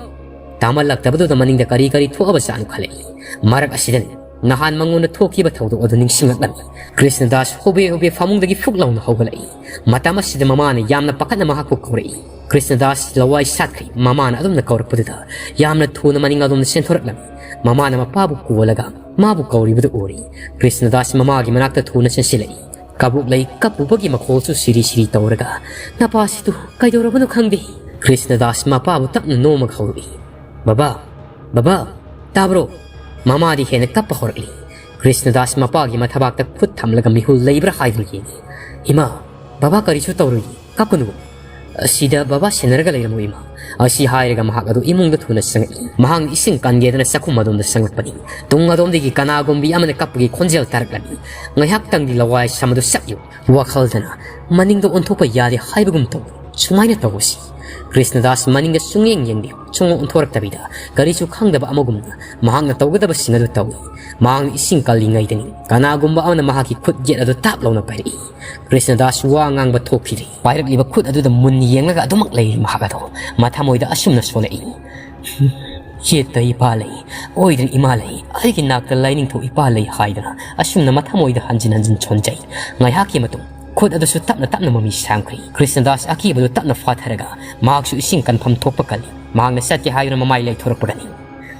ꯇꯥꯃꯜꯂꯛꯇꯕꯗꯨꯗ ꯃꯅꯤꯡꯗ ꯀꯔꯤ ꯀꯔꯤ ꯊꯣꯛꯑꯕ ꯖꯥꯠꯅꯣ ꯈꯜꯂꯛꯏ꯫ ꯃꯔꯛ ꯑꯁꯤꯗꯅꯤ ꯅꯍꯥꯟ ꯃꯉꯣꯟꯗ ꯊꯣꯛꯈꯤꯕ ꯊꯧꯗꯣꯛ ꯑꯗꯨ ꯅꯤꯡꯁꯤꯡꯂꯛꯂꯝꯃꯤ꯫ ꯀ꯭ꯔꯤꯁꯅꯗꯥꯁ ꯍꯣꯕꯦ ꯍꯣꯕꯦ ꯐꯃꯨꯡꯗꯒꯤ ꯐꯨꯛ ꯂꯥꯎꯅ ꯍꯧꯒꯠꯂꯛꯏ꯫ ꯃꯇꯝ ꯑꯁꯤꯗ ꯃꯃꯥꯅ ꯌꯥꯝꯅ ꯄꯥꯈꯠꯅ ꯃꯍꯥꯛꯄꯨ ꯀꯧꯔꯛꯏ꯫ ꯀ꯭ꯔꯤꯁꯅꯗꯥꯁ ꯂꯋꯥꯏ ꯁꯥꯠꯈ꯭ꯔꯤ꯫ ꯃꯃꯥꯅ ꯑꯗꯨꯝꯅ ꯀꯧꯔꯛꯄꯗꯨꯗ ꯌꯥꯝꯅ ꯊꯨꯅ ꯃꯅꯤꯡ ꯑꯗꯣꯝꯗ ꯆꯦꯟꯊꯣꯔꯛꯂꯝꯃꯤ꯫ ꯃꯃꯥꯅ ꯃꯄꯥꯕꯨ ꯀꯣꯜꯂꯒ ꯃꯥꯕꯨ ꯀꯧꯔꯤꯕꯗꯨ ꯎꯔꯤ꯫ ꯀ꯭ꯔꯤꯁꯅꯗꯥꯁ ꯃꯃꯥꯒꯤ ꯃꯅꯥꯛꯇ ꯊꯨꯅ ꯆꯦꯟꯁꯤꯜꯂꯛꯏ꯫ ꯀꯥꯕꯣꯛꯂꯩ ꯀꯞꯄꯨꯕꯒꯤ ꯃꯈꯣꯜꯁꯨ ꯁꯤꯔꯤ ꯁꯤꯔꯤ ꯇꯧꯔꯒ, "ꯅꯄꯥꯁꯤꯗꯨ ꯀꯩꯗꯧꯔꯕꯅꯣ ꯈꯪꯗꯦ?" ꯀ꯭ꯔꯤꯁꯅꯗꯥꯁ ꯃꯄꯥꯕꯨ ꯇꯞꯅ ꯅꯣꯝꯃꯒ ꯍꯧꯔꯛꯏ, "ꯕꯕꯥ, ꯕꯕꯥ, ꯇꯥꯕ꯭ꯔꯣ?" ꯃꯃꯥꯗꯤ ꯍꯦꯟꯅ ꯀꯞꯄ ꯍꯧꯔꯛꯂꯤ꯫ ꯀ꯭ꯔꯤꯁꯅꯗꯥꯁ ꯃꯄꯥꯒꯤ ꯃꯊꯕꯥꯛꯇ ꯈꯨꯠ ꯊꯝꯂꯒ ꯃꯤꯍꯨꯜ ꯂꯩꯕ꯭ꯔꯥ ꯍꯥꯏꯗꯨꯅ ꯌꯦꯡꯏ꯫ "ꯏꯃꯥ, ꯕꯕꯥ ꯀꯔꯤꯁꯨ ꯇꯧꯔꯣꯏꯌꯦ, ꯀꯞꯀꯅꯨ꯫ ꯑꯁꯤꯗ ꯕꯕꯥ ꯁꯦꯟꯅꯔꯒ ꯂꯩꯔꯝꯃꯨ ꯏꯃꯥ꯫" ꯑꯁꯤ ꯍꯥꯏꯔꯒ ꯃꯍꯥꯛ ꯑꯗꯨ ꯏꯃꯨꯡꯗ ꯊꯨꯅ ꯆꯪꯉꯛꯏ꯫ ꯃꯍꯥꯛꯅ ꯏꯁꯤꯡ ꯀꯟꯒꯦꯗꯅ ꯆꯥꯛꯈꯨꯝ ꯑꯗꯣꯝꯗ ꯆꯪꯂꯛꯄꯅꯤ꯫ ꯇꯨꯡ ꯑꯗꯣꯝꯗꯒꯤ ꯀꯅꯥꯒꯨꯝꯕꯤ ꯑꯃꯅ ꯀꯞꯄꯒꯤ ꯈꯣꯟꯖꯦꯜ ꯇꯥꯔꯛꯂꯝꯃꯤ꯫ ꯉꯥꯏꯍꯥꯛꯇꯪꯗꯤ ꯂꯋꯥꯏ ꯁꯝ ꯑꯗꯨ ꯁꯛ ꯌꯨ꯫ ꯋꯥꯈꯜꯗꯅ ꯃꯅꯤꯡꯗ ꯑꯣꯟꯊꯣꯛꯄ ꯌꯥꯗꯦ ꯍꯥꯏꯕꯒꯨꯝ ꯇꯧ꯫ ꯁꯨꯃꯥꯏꯅ ꯇꯧꯕꯁꯤ꯫ ꯀ꯭ꯔꯤꯁꯅꯗꯥꯁ ꯃꯅꯤꯡꯗ ꯁꯨꯡꯌꯦꯡ ꯌꯦꯡꯗꯦ꯫ ꯁꯨꯡꯑꯣꯟ ꯑꯣꯟꯊꯣꯔꯛꯇꯕꯤꯗ ꯀꯔꯤꯁꯨ ꯈꯪꯗꯕ ꯑꯃꯒꯨꯝꯅ ꯃꯍꯥꯛꯅ ꯇꯧꯒꯗꯕꯁꯤꯡ ꯑꯗꯨ ꯇꯧꯏ꯫ ꯃꯍꯥꯛꯅ ꯏꯁꯤꯡ ꯀꯜꯂꯤꯉꯩꯗꯅꯤ ꯀꯅꯥꯒꯨꯝꯕ ꯑꯃꯅ ꯃꯍꯥꯛꯀꯤ ꯈꯨꯠ ꯌꯦꯠ ꯑꯗꯨ ꯇꯥꯞ ꯂꯥꯎꯅ ꯄꯥꯏꯔꯛꯏ꯫ ꯀ꯭ꯔꯤꯁꯅꯗꯥꯁ ꯋꯥ ꯉꯥꯡꯕ ꯊꯣꯛꯈꯤꯗꯦ꯫ ꯄꯥꯏꯔꯛꯂꯤꯕ ꯈꯨꯠ ꯑꯗꯨꯗ ꯃꯨꯟꯅ ꯌꯦꯡꯂꯒ ꯑꯗꯨꯃꯛ ꯂꯩꯔꯤ ꯃꯍꯥꯛ ꯑꯗꯣ꯫ ꯃꯊꯃꯣꯏꯗ ꯑꯁꯨꯝꯅ ꯁꯣꯜꯂꯛꯏ, "ꯌꯦꯠꯇ ꯏꯄꯥ ꯂꯩ, ꯑꯣꯏꯗꯅ ꯏꯃꯥ ꯂꯩ, ꯑꯩꯒꯤ ꯅꯥꯛꯇ ꯂꯥꯏꯅꯤꯡꯊꯧ ꯏꯄꯥ ꯂꯩ" ꯍꯥꯏꯗꯅ ꯑꯁꯨꯝꯅ ꯃꯊꯃꯣꯏꯗ ꯍꯟꯖꯤꯟ ꯍꯟꯖꯤꯟ ꯁꯣꯟꯖꯩ꯫ ꯉꯥꯏꯍꯥꯛꯀꯤ ꯃꯇꯨꯡ ꯈꯨꯠ ꯑꯗꯨꯁꯨ ꯇꯞꯅ ꯇꯞꯅ ꯃꯃꯤ ꯁꯥꯡꯈ꯭ꯔꯤ꯫ ꯀ꯭ꯔꯤꯁꯅꯗꯥꯁ ꯑꯀꯤꯕꯗꯨ ꯇꯞꯅ ꯐꯥꯊꯔꯒ ꯃꯍꯥꯛꯁꯨ ꯏꯁꯤꯡ ꯀꯟꯐꯝ ꯊꯣꯛꯄ ꯀꯜꯂꯤ꯫ ꯃꯍꯥꯛꯅ ꯆꯠꯀꯦ ꯍꯥꯏꯗꯨꯅ ꯃꯃꯥꯏ ꯂꯩꯊꯣꯔꯛꯄꯒꯅꯤ꯫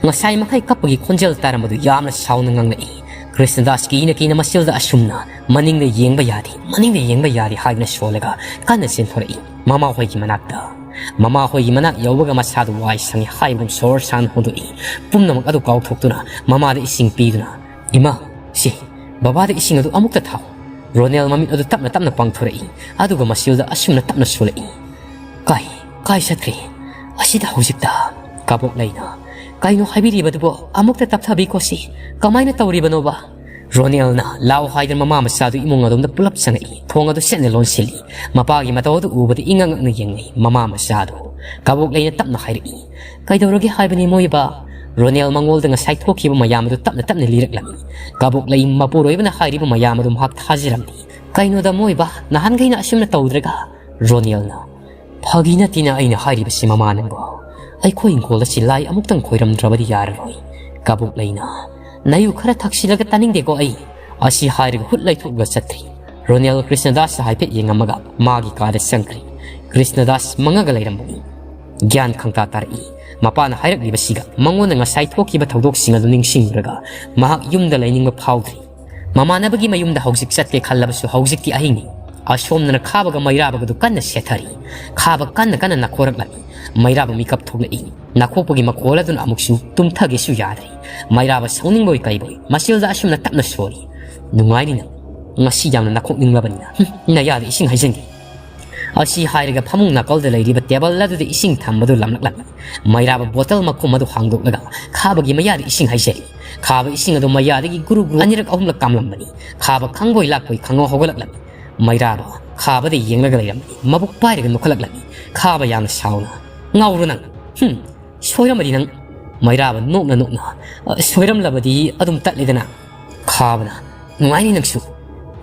ꯉꯁꯥꯏ ꯃꯈꯩ ꯀꯞꯄꯒꯤ ꯈꯣꯟꯖꯦꯜ ꯇꯥꯔꯝꯕꯗꯨ ꯌꯥꯝꯅ ꯁꯥꯎꯅ ꯉꯥꯡꯂꯛꯏ꯫ ꯀ꯭ꯔꯤꯁꯅꯗꯥꯁ ꯀꯤꯅ ꯀꯤꯅ ꯃꯁꯤꯜꯗ ꯑꯁꯨꯝꯅ ꯃꯅꯤꯡꯗ ꯌꯦꯡꯕ ꯌꯥꯗꯦ, ꯃꯅꯤꯡꯗ ꯌꯦꯡꯕ ꯌꯥꯗꯦ ꯍꯥꯏꯗꯨꯅ ꯁꯣꯜꯂꯒ ꯀꯟꯅ ꯆꯦꯟꯊꯣꯔꯛꯏ ꯃꯃꯥꯍꯣꯏꯒꯤ ꯃꯅꯥꯛꯇ꯫ ꯃꯃꯥꯍꯣꯏꯒꯤ ꯃꯅꯥꯛ ꯌꯧꯕꯒ ꯃꯁꯥꯗꯨ ꯋꯥꯏ ꯁꯪꯉꯤ ꯍꯥꯏꯕꯒꯨꯝ ꯁꯣꯔ ꯁꯥꯟ ꯍꯣꯟꯗꯣꯛꯏ꯫ ꯄꯨꯝꯅꯃꯛ ꯑꯗꯨ ꯀꯥꯎꯊꯣꯛꯇꯨꯅ ꯃꯃꯥꯗ ꯏꯁꯤꯡ ꯄꯤꯗꯨꯅ, "ꯏꯃꯥ, ꯁꯤ ꯕꯕꯥꯗ ꯏꯁꯤꯡ ꯑꯗꯨ ꯑꯃꯨꯛꯇ ꯊꯥꯎ꯫" ꯔꯣꯅꯦꯜ ꯃꯃꯤꯠ ꯑꯗꯨ ꯇꯞꯅ ꯇꯞꯅ ꯄꯥꯡꯊꯣꯔꯛꯏ, ꯑꯗꯨꯒ ꯃꯁꯤꯜꯗ ꯑꯁꯨꯝꯅ ꯇꯞꯅ ꯁꯣꯜꯂꯛꯏ, "ꯀꯥꯏ, ꯀꯥꯏ ꯆꯠꯈ꯭ꯔꯦ? ꯑꯁꯤꯗ ꯍꯧꯖꯤꯛꯇ?" ꯀꯕꯣꯛ ꯂꯩꯅ, "ꯀꯩꯅꯣ ꯍꯥꯏꯕꯤꯔꯤꯕꯗꯨꯕꯣ? ꯑꯃꯨꯛꯇ ꯇꯞꯊꯕꯤꯀꯣ ꯁꯤ꯫ ꯀꯃꯥꯏꯅ ꯇꯧꯔꯤꯕꯅꯣꯕ?" ꯔꯣꯅꯦꯜꯅ ꯂꯥꯎ ꯍꯥꯏꯗꯨꯅ ꯃꯃꯥ ꯃꯆꯥꯗꯨ ꯏꯃꯨꯡ ꯑꯗꯣꯝꯗ ꯄꯨꯂꯞ ꯆꯪꯉꯛꯏ꯫ ꯊꯣꯡ ꯑꯗꯨ ꯆꯦꯠꯅ ꯂꯣꯟꯁꯤꯜꯂꯤ꯫ ꯃꯄꯥꯒꯤ ꯃꯇꯧ ꯑꯗꯨ ꯎꯕꯗ ꯏꯉꯛ ꯉꯛꯅ ꯌꯦꯡꯅꯩ ꯃꯃꯥ ꯃꯆꯥꯗꯨ꯫ ꯀꯕꯣꯛ ꯂꯩꯅ ꯇꯞꯅ ꯍꯥꯏꯔꯛꯏ, "ꯀꯩꯗꯧꯔꯒꯦ ꯍꯥꯏꯕꯅꯤ ꯃꯣꯏꯕ?" ꯔꯣꯅꯦꯜ ꯃꯉꯣꯜꯗ ꯉꯁꯥꯏ ꯊꯣꯛꯈꯤꯕ ꯃꯌꯥꯝ ꯑꯗꯨ ꯇꯞꯅ ꯇꯞꯅ ꯂꯤꯔꯛꯂꯝꯃꯤ꯫ ꯀꯕꯣꯛ ꯂꯩ ꯃꯄꯨꯔꯣꯏꯕꯅ ꯍꯥꯏꯔꯤꯕ ꯃꯌꯥꯝ ꯑꯗꯨ ꯃꯍꯥꯛ ꯊꯥꯖꯔꯝꯃꯤ꯫ "ꯀꯩꯅꯣꯗ ꯃꯣꯏꯕ, ꯅꯍꯥꯟꯈꯩꯅ ꯑꯁꯨꯝꯅ ꯇꯧꯗ꯭ꯔꯒ?" ꯔꯣꯅꯦꯜꯅ, "ꯐꯥꯒꯤ ꯅꯠꯇꯦꯅ ꯑꯩꯅ ꯍꯥꯏꯔꯤꯕꯁꯤ ꯃꯃꯥ ꯅꯪꯕꯣ꯫ ꯑꯩꯈꯣꯏ ꯏꯪꯈꯣꯜ ꯑꯁꯤ ꯂꯥꯏ ꯑꯃꯨꯛꯇꯪ ꯈꯣꯏꯔꯝꯗ꯭ꯔꯕꯗꯤ ꯌꯥꯔꯔꯣꯏ꯫" ꯀꯕꯣꯛ ꯂꯩꯅ, "ꯅꯌꯨ ꯈꯔ ꯊꯛꯁꯤꯜꯂꯒ ꯇꯥꯅꯤꯡꯗꯦꯀꯣ ꯑꯩ꯫" ꯑꯁꯤ ꯍꯥꯏꯔꯒ ꯍꯨꯠ ꯂꯩꯊꯣꯛꯂꯒ ꯆꯠꯈ꯭ꯔꯤ꯫ ꯔꯣꯅꯦꯜ ꯀ꯭ꯔꯤꯁꯅꯗꯥꯁ ꯍꯥꯏꯐꯦꯠ ꯌꯦꯡꯉꯝꯃꯒ ꯃꯥꯒꯤ ꯀꯥꯗ ꯆꯪꯈ꯭ꯔꯤ꯫ ꯀ꯭ꯔꯤꯁꯅꯗꯥꯁ ꯃꯪꯉꯒ ꯂꯩꯔꯝꯕꯅꯤ꯫ ꯒ꯭ꯌꯥꯟ ꯈꯪꯇꯥ ꯇꯥꯔꯛꯏ꯫ ꯃꯄꯥꯅ ꯍꯥꯏꯔꯛꯂꯤꯕꯁꯤꯒ ꯃꯉꯣꯟꯗ ꯉꯁꯥꯏ ꯊꯣꯛꯈꯤꯕ ꯊꯧꯗꯣꯛꯁꯤꯡ ꯑꯗꯨ ꯅꯤꯡꯁꯤꯡꯂꯨꯔꯒ ꯃꯍꯥꯛ ꯌꯨꯝꯗ ꯂꯩꯅꯤꯡꯕ ꯐꯥꯎꯗ꯭ꯔꯤ꯫ ꯃꯃꯥꯟꯅꯕꯒꯤ ꯃꯌꯨꯝꯗ ꯍꯧꯖꯤꯛ ꯆꯠꯀꯦ ꯈꯜꯂꯕꯁꯨ ꯍꯧꯖꯤꯛꯇꯤ ꯑꯍꯤꯡꯅꯤ꯫ ꯑꯁꯣꯝꯗꯅ ꯈꯥꯕꯒ ꯃꯩꯔꯥꯕꯒꯗꯨ ꯀꯟꯅ ꯁꯦꯠꯊꯔꯤ꯫ ꯈꯥꯕ ꯀꯟꯅ ꯀꯟꯅ ꯅꯥꯈꯣꯔꯛꯂꯝꯃꯤ꯫ ꯃꯩꯔꯥꯕ ꯃꯤꯀꯞ ꯊꯣꯛꯂꯛꯏ꯫ ꯅꯥꯈꯣꯛꯄꯒꯤ ꯃꯈꯣꯜ ꯑꯗꯨꯅ ꯑꯃꯨꯛꯁꯨ ꯇꯨꯝꯊꯒꯦꯁꯨ ꯌꯥꯗ꯭ꯔꯤ꯫ ꯃꯩꯔꯥꯕ ꯁꯥꯎꯅꯤꯡꯕꯣꯏ ꯀꯩꯕꯣꯏ ꯃꯁꯤꯜꯗ ꯑꯁꯨꯝꯅ ꯇꯞꯅ ꯁꯣꯜꯂꯤ, "ꯅꯨꯡꯉꯥꯏꯔꯤ ꯅꯪ꯫ ꯉꯁꯤ ꯌꯥꯝꯅ ꯅꯥꯈꯣꯛꯅꯤꯡꯂꯕꯅꯤꯅ꯫ ꯍꯨꯝ, ꯅꯌꯥꯗ ꯏꯁꯤꯡ ꯍꯩꯖꯤꯟꯒꯦ꯫" ꯑꯁꯤ ꯍꯥꯏꯔꯒ ꯐꯃꯨꯡ ꯅꯥꯀꯜꯗ ꯂꯩꯔꯤꯕ ꯇꯦꯕꯜ ꯑꯗꯨꯗ ꯏꯁꯤꯡ ꯊꯝꯕꯗꯨ ꯂꯝꯂꯛꯂꯝꯃꯤ꯫ ꯃꯩꯔꯥꯕ ꯕꯣꯇꯜ ꯃꯈꯨꯝ ꯑꯗꯨ ꯍꯥꯡꯗꯣꯛꯂꯒ ꯈꯥꯕꯒꯤ ꯃꯌꯥꯗ ꯏꯁꯤꯡ ꯍꯩꯖꯔꯤ꯫ ꯈꯥꯕ ꯏꯁꯤꯡ ꯑꯗꯨ ꯃꯌꯥꯗꯒꯤ ꯒꯨꯔꯨ ꯒꯨꯔꯨ ꯑꯅꯤꯔꯛ ꯑꯍꯨꯝꯂꯛ ꯀꯥꯝꯂꯝꯕꯅꯤ꯫ ꯈꯥꯕ ꯈꯪꯕꯣꯏ ꯂꯥꯛꯄꯣꯏ ꯈꯪꯍꯧ ꯍꯧꯒꯠꯂꯛꯂꯝꯃꯤ꯫ ꯃꯩꯔꯥꯕ ꯈꯥꯕꯗ ꯌꯦꯡꯂꯒ ꯂꯩꯔꯝꯃꯤ꯫ ꯃꯕꯨꯛ ꯄꯥꯏꯔꯒ ꯅꯣꯛꯈꯠꯂꯛꯂꯝꯃꯤ꯫ ꯈꯥꯕ ꯌꯥꯝꯅ ꯁꯥꯎꯅ, "ꯉꯥꯎꯔꯣ ꯅꯪ? ꯍꯨꯝ, ꯁꯣꯏꯔꯝꯃꯗꯤ ꯅꯪ꯫" ꯃꯩꯔꯥꯕ ꯅꯣꯛꯅ ꯅꯣꯛꯅ, "ꯑ, ꯁꯣꯏꯔꯝꯂꯕꯗꯤ ꯑꯗꯨꯝ ꯇꯠꯂꯦꯗꯅ꯫" ꯈꯥꯕꯅ, "ꯅꯨꯡꯉꯥꯏꯅꯤ ꯅꯪꯁꯨ꯫"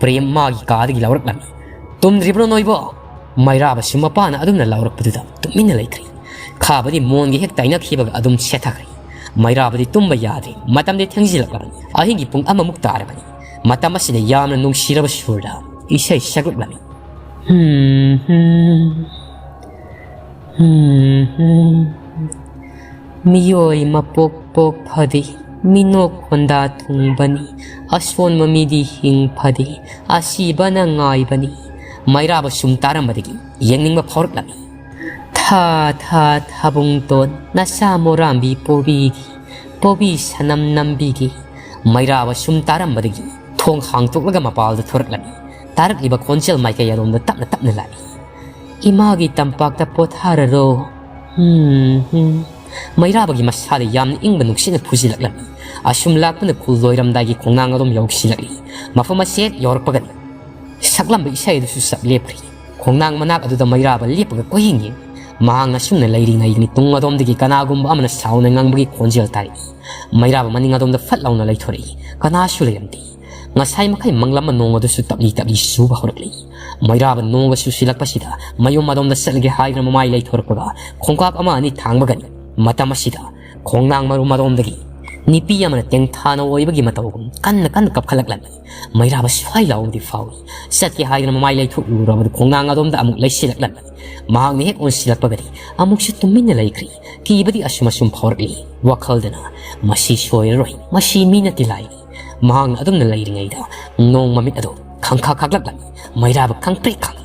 ꯄ꯭ꯔꯦꯝ ꯃꯥꯒꯤ ꯀꯥꯗꯒꯤ ꯂꯥꯎꯔꯛꯂꯝꯃꯤ꯫ "ꯇꯨꯝꯗ꯭ꯔꯤꯕ꯭ꯔꯣ ꯅꯣꯏꯕꯣ?" ꯃꯩꯔꯥꯕꯁꯨ ꯃꯄꯥꯅ ꯑꯗꯨꯝꯅ ꯂꯥꯎꯔꯛꯄꯗꯨꯗ ꯇꯨꯃꯤꯟꯅ ꯂꯩꯈ꯭ꯔꯦ꯫ ꯈꯥꯕꯗꯤ ꯃꯣꯟꯒ ꯍꯦꯛ ꯇꯥꯏꯅꯈꯤꯕꯒ ꯑꯗꯨꯝ ꯁꯦꯠꯊꯈ꯭ꯔꯦ꯫ ꯃꯩꯔꯥꯕꯗꯤ ꯇꯨꯝꯕ ꯌꯥꯗ꯭ꯔꯦ꯫ ꯃꯇꯝꯗꯤ ꯊꯦꯡꯖꯤꯜꯂꯛꯂꯕꯅꯤ꯫ ꯑꯍꯤꯡꯒꯤ ꯄꯨꯡ ꯑꯃꯃꯨꯛ ꯇꯥꯔꯕꯅꯤ꯫ ꯃꯇꯝ ꯑꯁꯤꯗ ꯌꯥꯝꯅ ꯅꯨꯡꯁꯤꯔꯕ ꯁꯨꯔꯗ ꯏꯁꯩ ꯁꯛꯂꯛꯂꯝꯃꯤ꯫ ꯍꯨꯝ ꯍꯨꯝ꯫ ꯍꯨꯝ ꯍꯨꯝ꯫ ꯃꯤꯑꯣꯏ ꯃꯄꯣꯛ ꯄꯣꯛ ꯐꯗꯤ ꯃꯤꯅꯣꯛ ꯈꯣꯟꯗꯥ ꯊꯨꯡꯕꯅꯤ, ꯑꯁꯣꯟꯕ ꯃꯤꯗꯤ ꯍꯤꯡ ꯐꯗꯦ, ꯑꯁꯤꯕꯅ ꯉꯥꯏꯕꯅꯤ꯫ ꯃꯩꯔꯥꯕ ꯁꯨꯝ ꯇꯥꯔꯝꯕꯗꯒꯤ ꯌꯦꯡꯅꯤꯡꯕ ꯐꯥꯎꯔꯛꯂꯝꯃꯤ꯫ ꯊꯥ ꯊꯥ ꯊꯥꯕꯨꯡꯇꯣꯟ ꯅꯆꯥ ꯃꯣꯔꯥꯝꯕꯤ ꯄꯣꯕꯤꯒꯦ, ꯄꯣꯕꯤ ꯁꯅꯝ ꯅꯝꯕꯤꯒꯦ꯫ ꯃꯩꯔꯥꯕ ꯁꯨꯝ ꯇꯥꯔꯝꯕꯗꯒꯤ ꯊꯣꯡ ꯍꯥꯡꯇꯣꯛꯂꯒ ꯃꯄꯥꯜꯗ ꯊꯣꯔꯛꯂꯝꯃꯤ꯫ ꯇꯥꯔꯛꯂꯤꯕ ꯈꯣꯟꯖꯦꯜ ꯃꯥꯏꯀꯩ ꯑꯗꯣꯝꯗ ꯇꯞꯅ ꯇꯞꯅ ꯂꯥꯛꯏ꯫ "ꯏꯃꯥꯒꯤ ꯇꯝꯄꯥꯛꯇ ꯄꯣꯊꯥꯔꯔꯣ꯫ ꯍꯝ, ꯍꯝ꯫" ꯃꯩꯔꯥꯕꯒꯤ ꯃꯁꯥꯗ ꯌꯥꯝꯅ ꯏꯪꯕ ꯅꯨꯡꯁꯤꯠꯅ ꯐꯨꯖꯤꯜꯂꯛꯂꯝꯃꯤ꯫ ꯑꯁꯨꯝ ꯂꯥꯛꯄꯅ ꯈꯨꯜ ꯂꯣꯏꯔꯝꯗꯥꯏꯒꯤ ꯈꯣꯡꯅꯥꯡ ꯑꯗꯣꯝ ꯌꯧꯁꯤꯜꯂꯛꯂꯤ꯫ ꯃꯐꯝ ꯑꯁꯤ ꯍꯦꯛ ꯌꯧꯔꯛꯄꯒꯅꯤ ꯁꯛꯂꯝꯕ ꯏꯁꯩ ꯑꯗꯨꯁꯨ ꯆꯞ ꯂꯦꯞꯈ꯭ꯔꯦ꯫ ꯈꯣꯡꯅꯥꯡ ꯃꯅꯥꯛ ꯑꯗꯨꯗ ꯃꯩꯔꯥꯕ ꯂꯦꯞꯄꯒ ꯀꯣꯏꯌꯦꯡ ꯌꯦꯡꯏ꯫ ꯃꯍꯥꯛꯅ ꯑꯁꯨꯝꯅ ꯂꯩꯔꯤꯉꯩꯗꯅꯤ ꯇꯨꯡ ꯑꯗꯣꯝꯗꯒꯤ ꯀꯅꯥꯒꯨꯝꯕ ꯑꯃꯅ ꯁꯥꯎꯅ ꯉꯥꯡꯕꯒꯤ ꯈꯣꯟꯖꯦꯜ ꯇꯥꯔꯛꯏ꯫ ꯃꯩꯔꯥꯕ ꯃꯅꯤꯡ ꯑꯗꯣꯝꯗ ꯐꯠ ꯂꯥꯎꯅ ꯂꯩꯊꯣꯔꯛꯏ꯫ ꯀꯅꯥꯁꯨ ꯂꯩꯔꯝꯗꯦ꯫ ꯉꯁꯥꯏ ꯃꯈꯩ ꯃꯪꯂꯝꯕ ꯅꯣꯡ ꯑꯗꯨꯁꯨ ꯇꯞꯂꯤ ꯇꯞꯂꯤ ꯆꯨꯕ ꯍꯧꯔꯛꯂꯤ꯫ ꯃꯩꯔꯥꯕ ꯅꯣꯡꯒ ꯆꯨꯁꯤꯜꯂꯛꯄꯁꯤꯗ ꯃꯌꯨꯝ ꯑꯗꯣꯝꯗ ꯆꯠꯂꯒꯦ ꯍꯥꯏꯗꯨꯅ ꯃꯃꯥꯏ ꯂꯩꯊꯣꯔꯛꯄꯒ ꯈꯣꯡꯀꯥꯞ ꯑꯃ ꯑꯅꯤ ꯊꯥꯡꯕꯒꯅꯤ꯫ ꯃꯇꯝ ꯑꯁꯤꯗ ꯈꯣꯡꯅꯥꯡ ꯃꯔꯨꯝ ꯑꯗꯣꯝꯗꯒꯤ ꯅꯨꯄꯤ ꯑꯃꯅ ꯇꯦꯡꯊꯥꯅ ꯑꯣꯏꯕꯒꯤ ꯃꯇꯧꯒꯨꯝ ꯀꯟꯅ ꯀꯟꯅ ꯀꯞꯈꯠꯂꯛꯂꯝꯃꯤ꯫ ꯃꯩꯔꯥꯕ ꯁ꯭ꯋꯥꯏ ꯂꯥꯎꯕꯗꯤ ꯐꯥꯎꯏ꯫ ꯆꯠꯀꯦ ꯍꯥꯏꯗꯨꯅ ꯃꯃꯥꯏ ꯂꯩꯊꯣꯛꯂꯨꯔꯕꯗꯨ ꯈꯣꯡꯅꯥꯡ ꯑꯗꯣꯝꯗ ꯑꯃꯨꯛ ꯂꯩꯁꯤꯜꯂꯛꯂꯝꯃꯤ꯫ ꯃꯍꯥꯛꯅ ꯍꯦꯛ ꯑꯣꯟꯁꯤꯜꯂꯛꯄꯒꯗꯤ ꯑꯃꯨꯛꯁꯨ ꯇꯨꯃꯤꯟꯅ ꯂꯩꯈ꯭ꯔꯤ꯫ ꯀꯤꯕꯗꯤ ꯑꯁꯨꯝ ꯑꯁꯨꯝ ꯐꯥꯎꯔꯛꯂꯤ꯫ ꯋꯥꯈꯜꯗꯅ, "ꯃꯁꯤ ꯁꯣꯏꯔꯔꯣꯏ, ꯃꯁꯤ ꯃꯤ ꯅꯠꯇꯦ ꯂꯥꯏꯅꯤ꯫" ꯃꯍꯥꯛꯅ ꯑꯗꯨꯝꯅ ꯂꯩꯔꯤꯉꯩꯗ ꯅꯣꯡ ꯃꯃꯤꯠ ꯑꯗꯨ ꯈꯪꯈꯥ ꯈꯥꯛꯂꯛꯂꯝꯃꯤ꯫ ꯃꯩꯔꯥꯕ ꯈꯪꯄ꯭ꯔꯦꯛ ꯈꯪꯏ꯫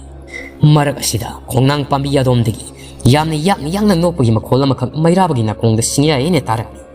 ꯃꯔꯛ ꯑꯁꯤꯗ ꯈꯣꯡꯅꯥꯡ ꯄꯥꯝꯕꯤ ꯑꯗꯣꯝꯗꯒꯤ ꯌꯥꯝꯅ ꯌꯥꯛꯅ ꯌꯥꯛꯅ ꯅꯣꯛꯄꯒꯤ ꯃꯈꯣꯜ ꯑꯃꯈꯛ ꯃꯩꯔꯥꯕꯒꯤ ꯅꯥꯀꯣꯡꯗ ꯁꯤꯡꯌꯥꯏ ꯍꯥꯏꯅ ꯇꯥꯔꯝꯃꯤ꯫